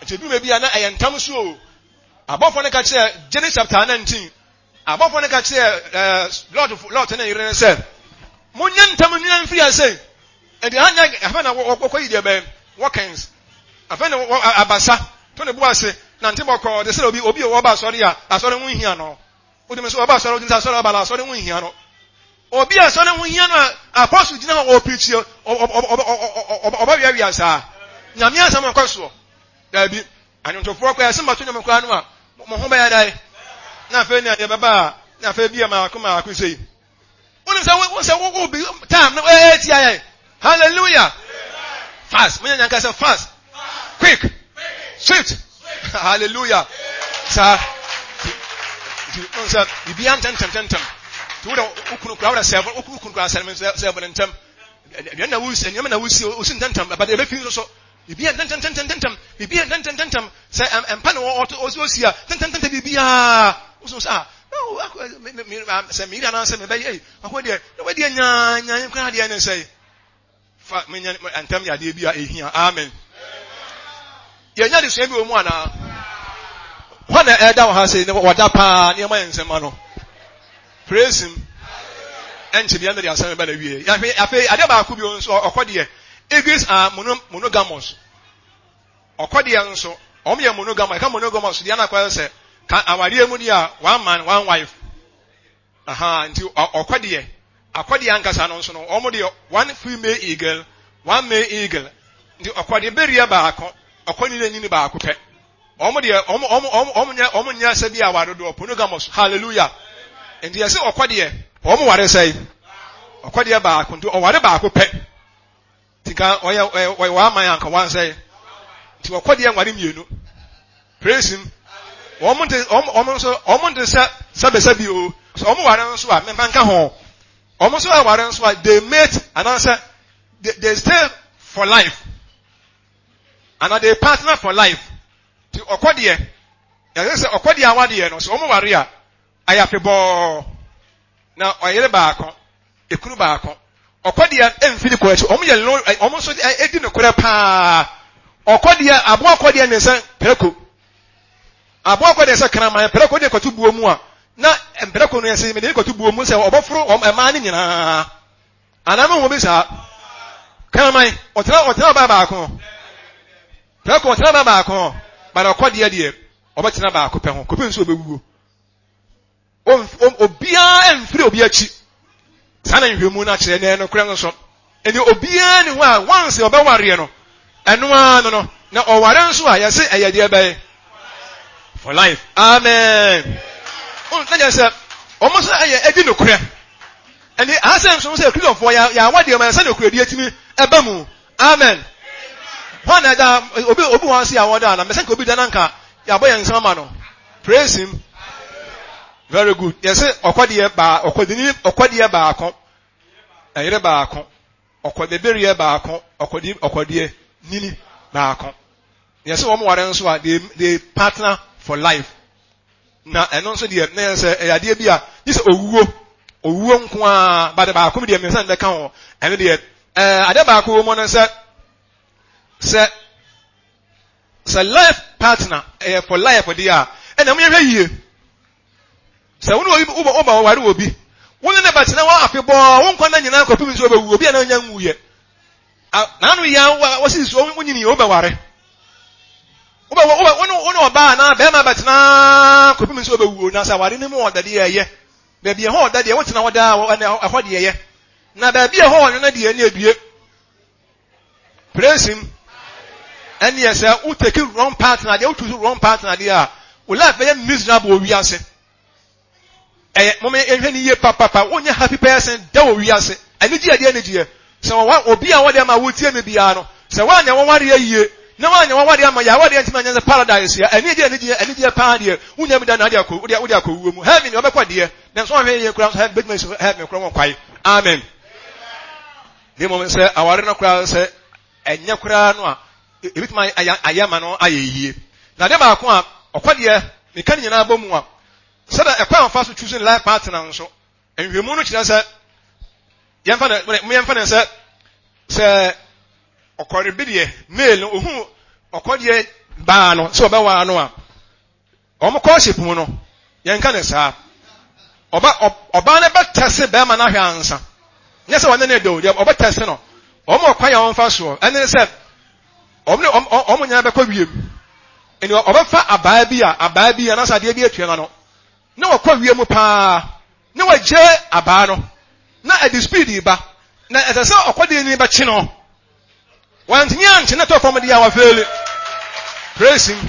Nti ebi baabi a na ɛyɛ ntɛm so o. Abɔfoɔ no ka kyerɛ Genesis chapter 19, abɔfoɔ no ka kyerɛ ɛɛ Lot, Lot ne yere no sɛ, monyɛ ntɛm nnua mfiri ase. Ɛde anyɛ afei na wɔkɔ yi deɛ bɛn wɔkɛns. Afei na wɔ abasa to ne bo ase nante bɔkɔɔ te sɛ obi obi a ɔba asɔre a asɔre ho nhia no. Wotumi sɛ ɔba asɔre wotumi sɛ asɔre ɔba la asɔre ho nhia no. Obi a asɔre ho hia no a apostle gyina hɔ ɔpirikyi ɔbɛweawea saa. Nyame asɛm ɔkɔ soɔ. Daabi, anwontofoɔ koraa ɛsɛ mmato nnwom koraa no a mo ho bɛyɛ dɛn? Na afei nea yɛbɛba a na afei bi a maako maako sei. Wonim sɛ wo sɛ wo bi time no ɛyɛ tia yɛn. Hallelujah. Fast. Mo nyɛ nyanka sɛ fast. Quick. Swift. Hallelujah. Saa. Nti wɔn sɛ biribiara ntɛmntɛmntɛm. Nti wo de wo kunu kura wo de sɛɛbo wo kunu kura sɛɛbo sɛɛbo ne ntɛm. Aduane na wusi nneɛma na wusi wusi ntɛmntɛm ɛbɛde ɛbɛfi nso so. Biribiara ntɛmntɛmntɛmntɛm. Biribiara ntɛmntɛmntɛm. Sɛ mpa na wɔto osi a ntɛmntɛmntɛm biribiara. Wosu sɛ ah sɛ meyere anaasɛ mebɛyɛ yi akɔ deɛ na wadeɛ nyaa nyaa koraa deɛ ne sɛ Fa menya ntɛm yɛ adeɛ bi a ɛhia. Amen. Yɛnya adesua bi wɔ mu anaa? Hɔ na ɛda wɔ ha sei na wɔda paa nneɛma yɛ nsɛmma no. Praise him. Ɛnkyɛ bia mede asɛm ba na wie. Afei afei adeɛ baako bi nso ɔkɔ deɛ. Eagles are monogamous. Ɔkɔ deɛ nso wɔn yɛ monogamous. Ɛka monogamous deɛ anakɔ sɛ ka awadeɛ mu deɛ a one man one wife. Ahaa nti ɔkɔdeɛ, akɔdeɛ ankasa no nso no, wɔn deɛ one female eagle, one male eagle. Nti ɔkɔdeɛ bereɛ baako, ɔkɔdeɛ no nyini baako pɛ. Wɔn deɛ wɔn wɔn wɔn wɔn nyɛ wɔn nyɛ sɛ bi aware dodoɔ polygamous. Hallelujah. Nti yɛsɛ ɔkɔdeɛ wɔn ware sɛe ɔkɔdeɛ baako nti ɔware baako pɛ. Nti nka ɔyɛ ɔyɛ ɔyɛ w'aman anka wansɛe. Nti ɔkɔ deɛ nware mmienu. Praise him. Wɔn nte wɔn wɔn nso wɔn nte sɛ sɛbɛsɛbi o. So wɔn ware nso a mɛmfa nka ho. Wɔn nso aware nso a they mate anaasɛ they they stay for life. Ana they partner for life. Nti ɔkɔ deɛ yɛsɛ sɛ ɔkɔ deɛ awadeɛ no so wɔn ware a ayɛ afebɔɔ. Na ɔyere baako, ekunu baako. Ɔkɔ deɛ mfi ne kɔ akyi. Wɔn yɛ lo wɔn nso edi nokorɛ paa. Ɔkɔ deɛ aboa kɔ deɛ ne nsa prɛko. Aboa kɔ deɛ sɛ kraman prɛko deɛ kɔto buo mu a na mprɛko no yɛsɛ mede kɔto buo mu sɛ ɔbɛforo wɔn mmaa no nyinaa. Anaa mo ho bi saa. Kraman ɔtena ɔtena ɔbaa baako. Prɛko ɔtena ɔbaa baako. Bana ɔkɔ deɛ deɛ ɔbɛtena baako pɛ ho kɔpem nso ɔbɛwuo. Obiara mfiri obi akyi. Saa na nhwehwɛmu no akyerɛ, na ɛyɛ nokorɛ nso. Ɛnni obiara ni hɔ a once ɔbɛwareɛ no, ɛno ara no no, na ɔware nso a yɛse ɛyɛ deɛ bɛyɛ for life. Amen. Na kyerɛ sɛ wɔn nso ɛyɛ ɛdi nokorɛ. Ɛnni asɛ nso sɛ Kristofoɔ yɛ yɛ awadeɛ ma yɛsɛ nokorɛdie tumi ɛba mu. Amen. Hɔ na ɛda obi obi wɔn ase a wɔda na mɛsɛ nka obi da na nka yɛabɔ yɛn nsam ama no. Praise him. Very good. Yɛsɛ ɔkɔdeɛ baa ɔkɔdini ɔkɔdeɛ baako, ɛyere baako, ɔkɔdebereɛ baako, ɔkɔdi ɔkɔdeɛ nini baako. Yɛsɛ wɔn ware nso a they they partner for life. Na ɛno nso deɛ na yɛn sɛ ɛyɛ adeɛ bi a gye sɛ owuo owuo nko ara bade baako bi deɛ mmiɛnsa na ɛka ho ɛno deɛ ɛɛ adeɛ baako wɔ mu no sɛ sɛ. Sɛ life partner ɛyɛ for life deɛ a, ɛna mo yɛhwɛ yie. Sɛ wo ne obi wobɔ wobɔ wɔware wɔ bi, wo ne ne bɛtena hɔ afebɔɔ, wo nkwa nna nyinaa kɔpem nso wobɛwu, obi a na ɔnya nwuiɛ. N'ano yɛ wɔsi so wonyini wobɛware. Wobɛ wobɛ wo ne wo ne ɔbaa anaa bɛrima bɛtena kɔpem nso wobɛwuo na sɛ aware no mu ɔda deɛ ɛyɛ. Baabi ɛhɔ ɔda deɛ wotena hɔ daa ɛhɔ deɛ ɛyɛ. Na baabi ɛhɔ ɔnwono deɛ ne ebie. Praise him. Ɛneɛ sɛ wo take wrong partner deɛ wo choose wrong partner deɛ a wo life bɛyɛ miserable wɔ wiase. Ɛyɛ mo yɛhwɛ ne yie papapa wonyɛ happy person da wɔ wiase. Anigye ɛdeɛ anigyeɛ. Sɛ wɔwa obi a wɔde ama wotie me biara no sɛ woanyɛ wɔwareɛ yie na woanyɛ wɔwareɛ ama yɛ awareɛ ntumi anyɛ sɛ paradise yɛ anigyeɛ anigyeɛ anigyeɛ paa deɛ wonya bi da na ade akɔ wode wode akɔ wuo mu heaven deɛ wɔbɛkɔ deɛ nanso wɔhwɛ yie koraa nso heaven bɛtumi asi heaven koraa wɔn kwae amen. Na mmom sɛ aware no koraa sɛ ɛnyɛ koraa no a, ebetumi ayɛ ayɛ ama no ayɛ yie. Na ade baako a ɔkɔ deɛ meka ne nyinaa bɔ mu a, sɛdeɛ ɛkwan a ɔfa so choosing life partner nso, nhwɛmu no kyerɛ sɛ yɛmfa no yɛmfa no sɛ sɛ ɔkɔre bi deɛ male no ohun ɔkɔdeɛ baa no sɛ ɔbɛwaa no a Wɔn courtship mu no, yɛnka no saa. Ɔba ɔbaa no bɛtɛse bɛrima no ahwɛ ansa. Nyɛ sɛ wɔne ne da o, deɛ ɔbɛtɛse no. Wɔn ɔkwan a wɔmfa soɔ ɛne sɛ wɔn ne wɔn nyinaa bɛkɔ wiem. Ɛni ɔbɛfa abaa bi a abaa bi anaasɛ adeɛ bi atua n'ano na wɔkɔ wiem paa na wɔgye abaa no. Na ɛde speed ba. Na ɛsɛ sɛ ɔkɔdeɛ ni bɛkye no. Wantumi ankye no tɔ fam deɛ a wafeeli. Praise him.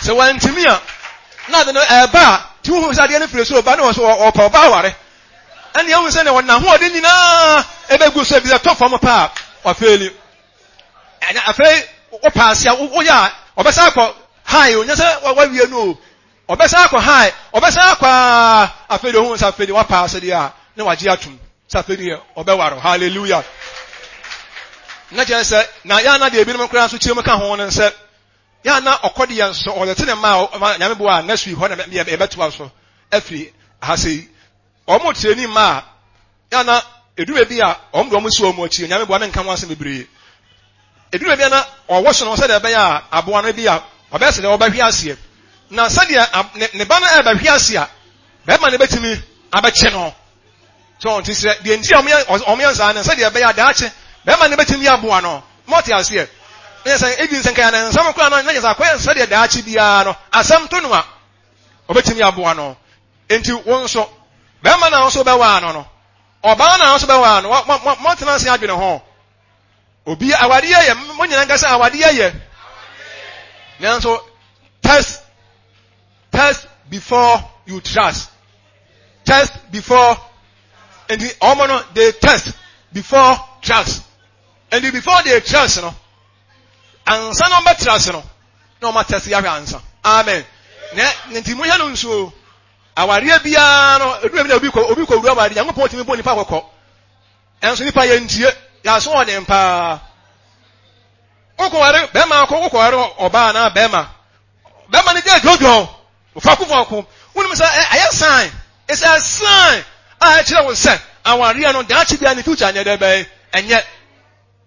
Sɛ wantumi a, na ade no ɛɛba a, ti wohu sɛ adeɛ no firi soro ba ne wɔ so ɔpɛ ɔba aware. Ɛne ɛhu sɛ ne wɔn n'ahoɔden nyinaa ɛbɛgu so ebi sɛ tɔ fam paa wafeeli. Ɛna afei wopaase a woyɛ a ɔbɛsan akɔ high o nyɛ sɛ wawie no o. Ɔbɛsan akɔ high, ɔbɛsan akɔ aa, afei deɛ ohun sɛ afei deɛ wapaase deɛ a, na wagye atum sɛ afei deɛ ɔbɛware. Hallelujah. Na kyerɛ sɛ, na yɛn ana deɛ ebinom koraa nso kyerɛ mu ka ho no sɛ, yɛn ana ɔkɔ deɛ nso ɔde te ne mma a nyame boa a next week hɔ na yɛbɛtoa so afiri ha sɛ yi. Wɔn kyerɛ ni mma a, yɛn ana edu baabi a wɔn de wɔn si wɔn akyi, nyame boa menka ho asɛm bebree. Edu baabi a na ɔwɔ so no sɛdeɛ ɛbɛyɛ a aboa no bi a ɔbɛyɛ sɛ deɛ ɔbɛhwe aseɛ. Na sɛdeɛ ne ba no ɛrebɛhwe ase a, bɛrima no bɛtumi abɛkye no. So ɔnte sɛ deɛ nti a wɔyɛ saa no sɛdeɛ ɛbɛyɛ a daakye bɛrima no bɛtumi aboa no. Mɔte aseɛ. Na sɛ ebi nsɛ nka ne nsɛm koraa no na yɛ sɛ akɔyɛ sɛdeɛ daakye biara no asɛm to no a ɔbɛtumi aboa no. Enti wo nso bɛrima na nso bɛwaa no no ɔbaa na nso bɛwaa no mɔtena ase adwene ho. Obi awadeɛ yɛ mo nyinaa nkasa awadeɛ yɛ. Nanso test test before you trust. Test before nti wɔn no they test before trust. And before they trust no ansa na wɔn bɛ trust no na wɔn atɛse ahwɛ ansa. Amen. Na nti mo yɛ no nso awadeɛ biara no edu bi na obi kɔ obi kɔ wura awadeɛ Nyankopɔn tumi bɔ nipa kɔkɔ. Nanso nnipa yɛntie, yɛn aso wɔ den paa. Wokɔware bɛrima akɔ wokɔware ɔbaa anaa bɛrima. Bɛrima no gye dwodwo, fako fako. Wonim sɛ ɛyɛ sign. It's a sign a ɛkyerɛ wo sɛ awareɛ no daakye biara ne future nyɛ dɛ bɛyɛ ɛnyɛ.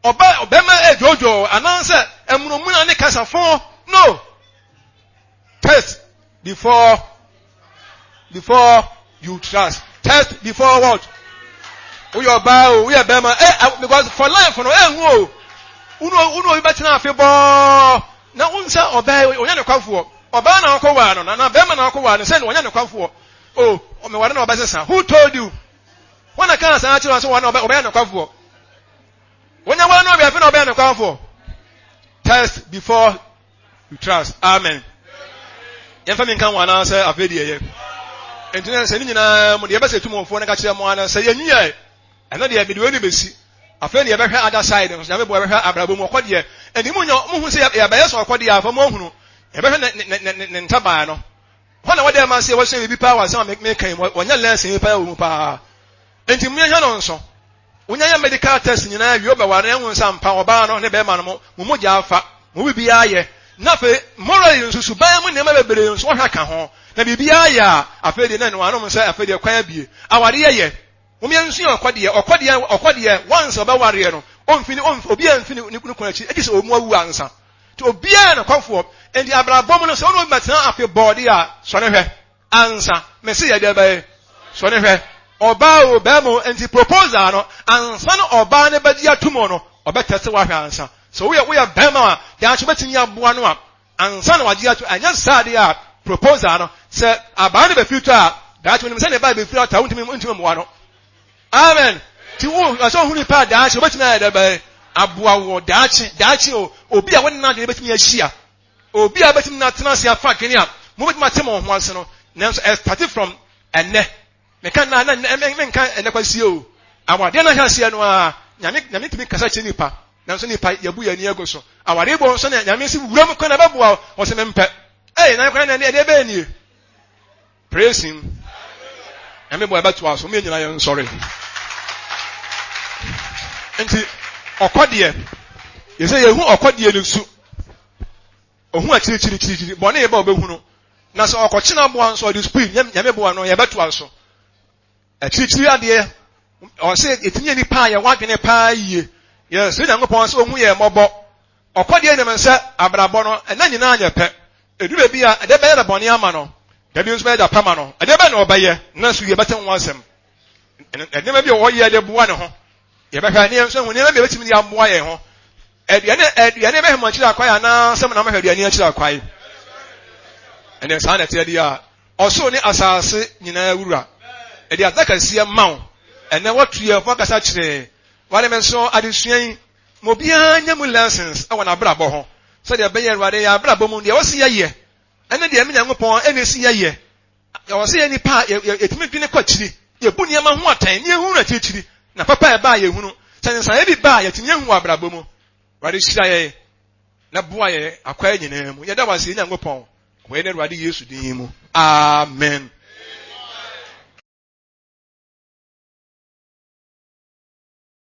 Ɔba bɛrima ɛdwodwo anaasɛ amunamuna ne kasafo no. Test before before you trust. Test before what? Woyɛ ɔbaa o, woyɛ bɛrima. Eh, eh, because for life no, eh, o. Wunu wunu obi bɛtena afe bɔɔ. Na won sɛ ɔbaa yi ɔnyɛ ne kwafoɔ. Ɔbaa na ɔkɔ waa no, na na bɛrima na ɔkɔ waa no sɛ na ɔnyɛ ne kwafoɔ. O, ɔmeware na ɔbɛsesa. Who told you? Wɔn na kaa saa kyerɛ sɛ wɔn na ɔbɛyɛ ne kwafoɔ. Wɔnyɛ wɔn na ɔbɛyɛ afei na ɔbɛyɛ ne kwafoɔ. Test before You trust. Amen. Yɛmfa mi nka ho anaasɛ afei deɛ yɛ. Nti na sɛ ne nyinaa mu deɛ yɛbɛsɛ tumɔfoɔ no ka kyerɛ mo ana sɛ yɛnyi yɛ ɛno deɛ mede wei ne bɛsi. Afei deɛ yɛbɛhwɛ other side nso nyame boa yɛbɛhwɛ abrabɔ mu ɔkɔ deɛ ɛni mu nyɛ mo hu sɛ yɛbɛyɛ sɛ ɔkɔ deɛ afa mo ahunu yɛbɛhwɛ ne ne ne ne ntabaa no hɔ na wɔde ɛma sɛ wɔsɛ biribi paa wɔ asɛm a meka yi mu wɔnyɛ lɛɛsɛn yi paa wɔ mu paa nti mo yɛhwɛ no nso Wonya yɛ medical test nyinaa wie wobɛware no ɛho nsa mpa ɔbaa no ne bɛrima no mo mo mogya afa mo biribiara yɛ na afei morally nso suban mu nneɛma bebree nso wɔhwɛ ka ho na biribiara yɛ a afei deɛ na ɛno anom sɛ afei deɛ kwan abie awareɛ yɛ wɔn yɛn nso ɔkɔ deɛ ɔkɔ deɛ ɔkɔ deɛ once ɔbɛwareɛ no ɔmfi ne ɔmfi obiara mfi ne ne kwan akyi egye sɛ ɔmu awu ansa nti obiara na kɔfoɔ nti abrabɔ mu no sɛ ɔno obi bɛtena afe bɔɔde a sɔre hwɛ Ansa, mese yɛ deɛ bɛyɛ. Sɔ ne hwɛ. Ɔbaa o, bɛɛma o, nti proposal no, ansa na ɔbaa no bɛgye atum no, ɔbɛ tɛste wo ahwɛ ansa. Sɛ woyɛ woyɛ bɛɛma a, daakye wobɛtumi aboa no a, ansa na wagye atum, ɛnyɛ saa deɛ a, proposal no, sɛ abaa no bɛfiri tɔ a, daakye wonim sɛ ne ba bɛfiri atɔ a, wontumi wontumi mmoa no. Amen. Ti wo, ɛsɛ ohunu nipa a daakye wobɛtumi ayɛ dɛ bɛyɛ, aboa wɔ daakye, daakye o, obi a wo ne n'adwene bɛtumi ahyia. Obi a bɛtumi na atena ase afa adwene a mobɛtumi ate mo ho ase no, nanso ɛstarte from ɛnnɛ. Meka nna na nnɛ menka ɛnnɛ kwasie o. Awadeɛ no ahyɛ aseɛ no ara, Nyame Nyame tumi kasa kyerɛ nipa, nanso nipa yɛbu yɛn ani agu so. Awadeɛ bɔ nso na Nyame si wuram kwan na ɛbɛboa wo, ɔsɛ mempɛ. Ɛyɛ na kwan na ɛdeɛ bɛyɛ nie. Praise him. Nyame bɔ ɛbɛtoa so, mo yɛ nyinaa yɛn nsɔre. Nti ɔkɔ deɛ, yɛsɛ yɛhu ɔkɔ deɛ no su. Ohu akyirikyirikyirikyiri, bɔne yɛ ba ɔbɛhu no. Na sɛ ɔkɔkye n'aboa nso ɔde speed, nyame boa no yɛbɛtoa so. Akyirikyiri adeɛ, ɔsɛ yɛtumi yɛ nipa a yɛwɔ adwene paa yie. Yɛsrɛ Nyankopɔn sɛ ɔhu yɛn mmɔbɔ. Ɔkɔ deɛ nim sɛ abrabɔ no ɛna nyinaa nyɛ pɛ. Ɛduru baabi a ɛdeɛ bɛyɛ da bɔne ama no, da bi nso bɛyɛ da pa ma no. Ɛdeɛ bɛn na ɔbɛyɛ? Nanso yɛbɛte ho asɛm. Nneɛma bi a ɔyɛ de boa ne ho. Yɛbɛhwɛ ne yɛn nso ho nneɛma bi a yɛbɛtumi de aboa yɛn ho. Aduane aduane bɛhwɛ mo akyiri akwae anaasɛ mo na mohwɛ aduane akyiri akwae? Ɛnna saa na ɛteɛ deɛ a ɔsoro ne asase nyinaa wura. Ɛde adaka kɛseɛ ma wo. Ɛnnɛ wɔatu yɛn fo akasa kyerɛ yɛn. Awurade me nso adesua yi ma obiara nya mu lessons wɔ n'abrabɔ ho sɛdeɛ ɛbɛyɛ Awurade yɛn abrabɔ mu deɛ ɛwɔ sɛ yɛyɛ ɛne deɛ me Nyankopɔn ɛna ɛsi yɛyɛ. Ɛwɔ sɛ yɛ nipa a yɛtumi dwene kɔ akyiri, yɛbu nneɛma ho atɛn ne yɛhunu akyirikyiri na papa a ɛba a yɛhunu. Sɛ nsesaeɛ bi ba a yɛtumi ahu wɔ abrabɔ mu. Awurade hyira yɛn na boa yɛn akwan nyinaa mu. Yɛda wo ase yɛn Nyankopɔn wɔ yɛn Awurade Yesu din mu. Amen.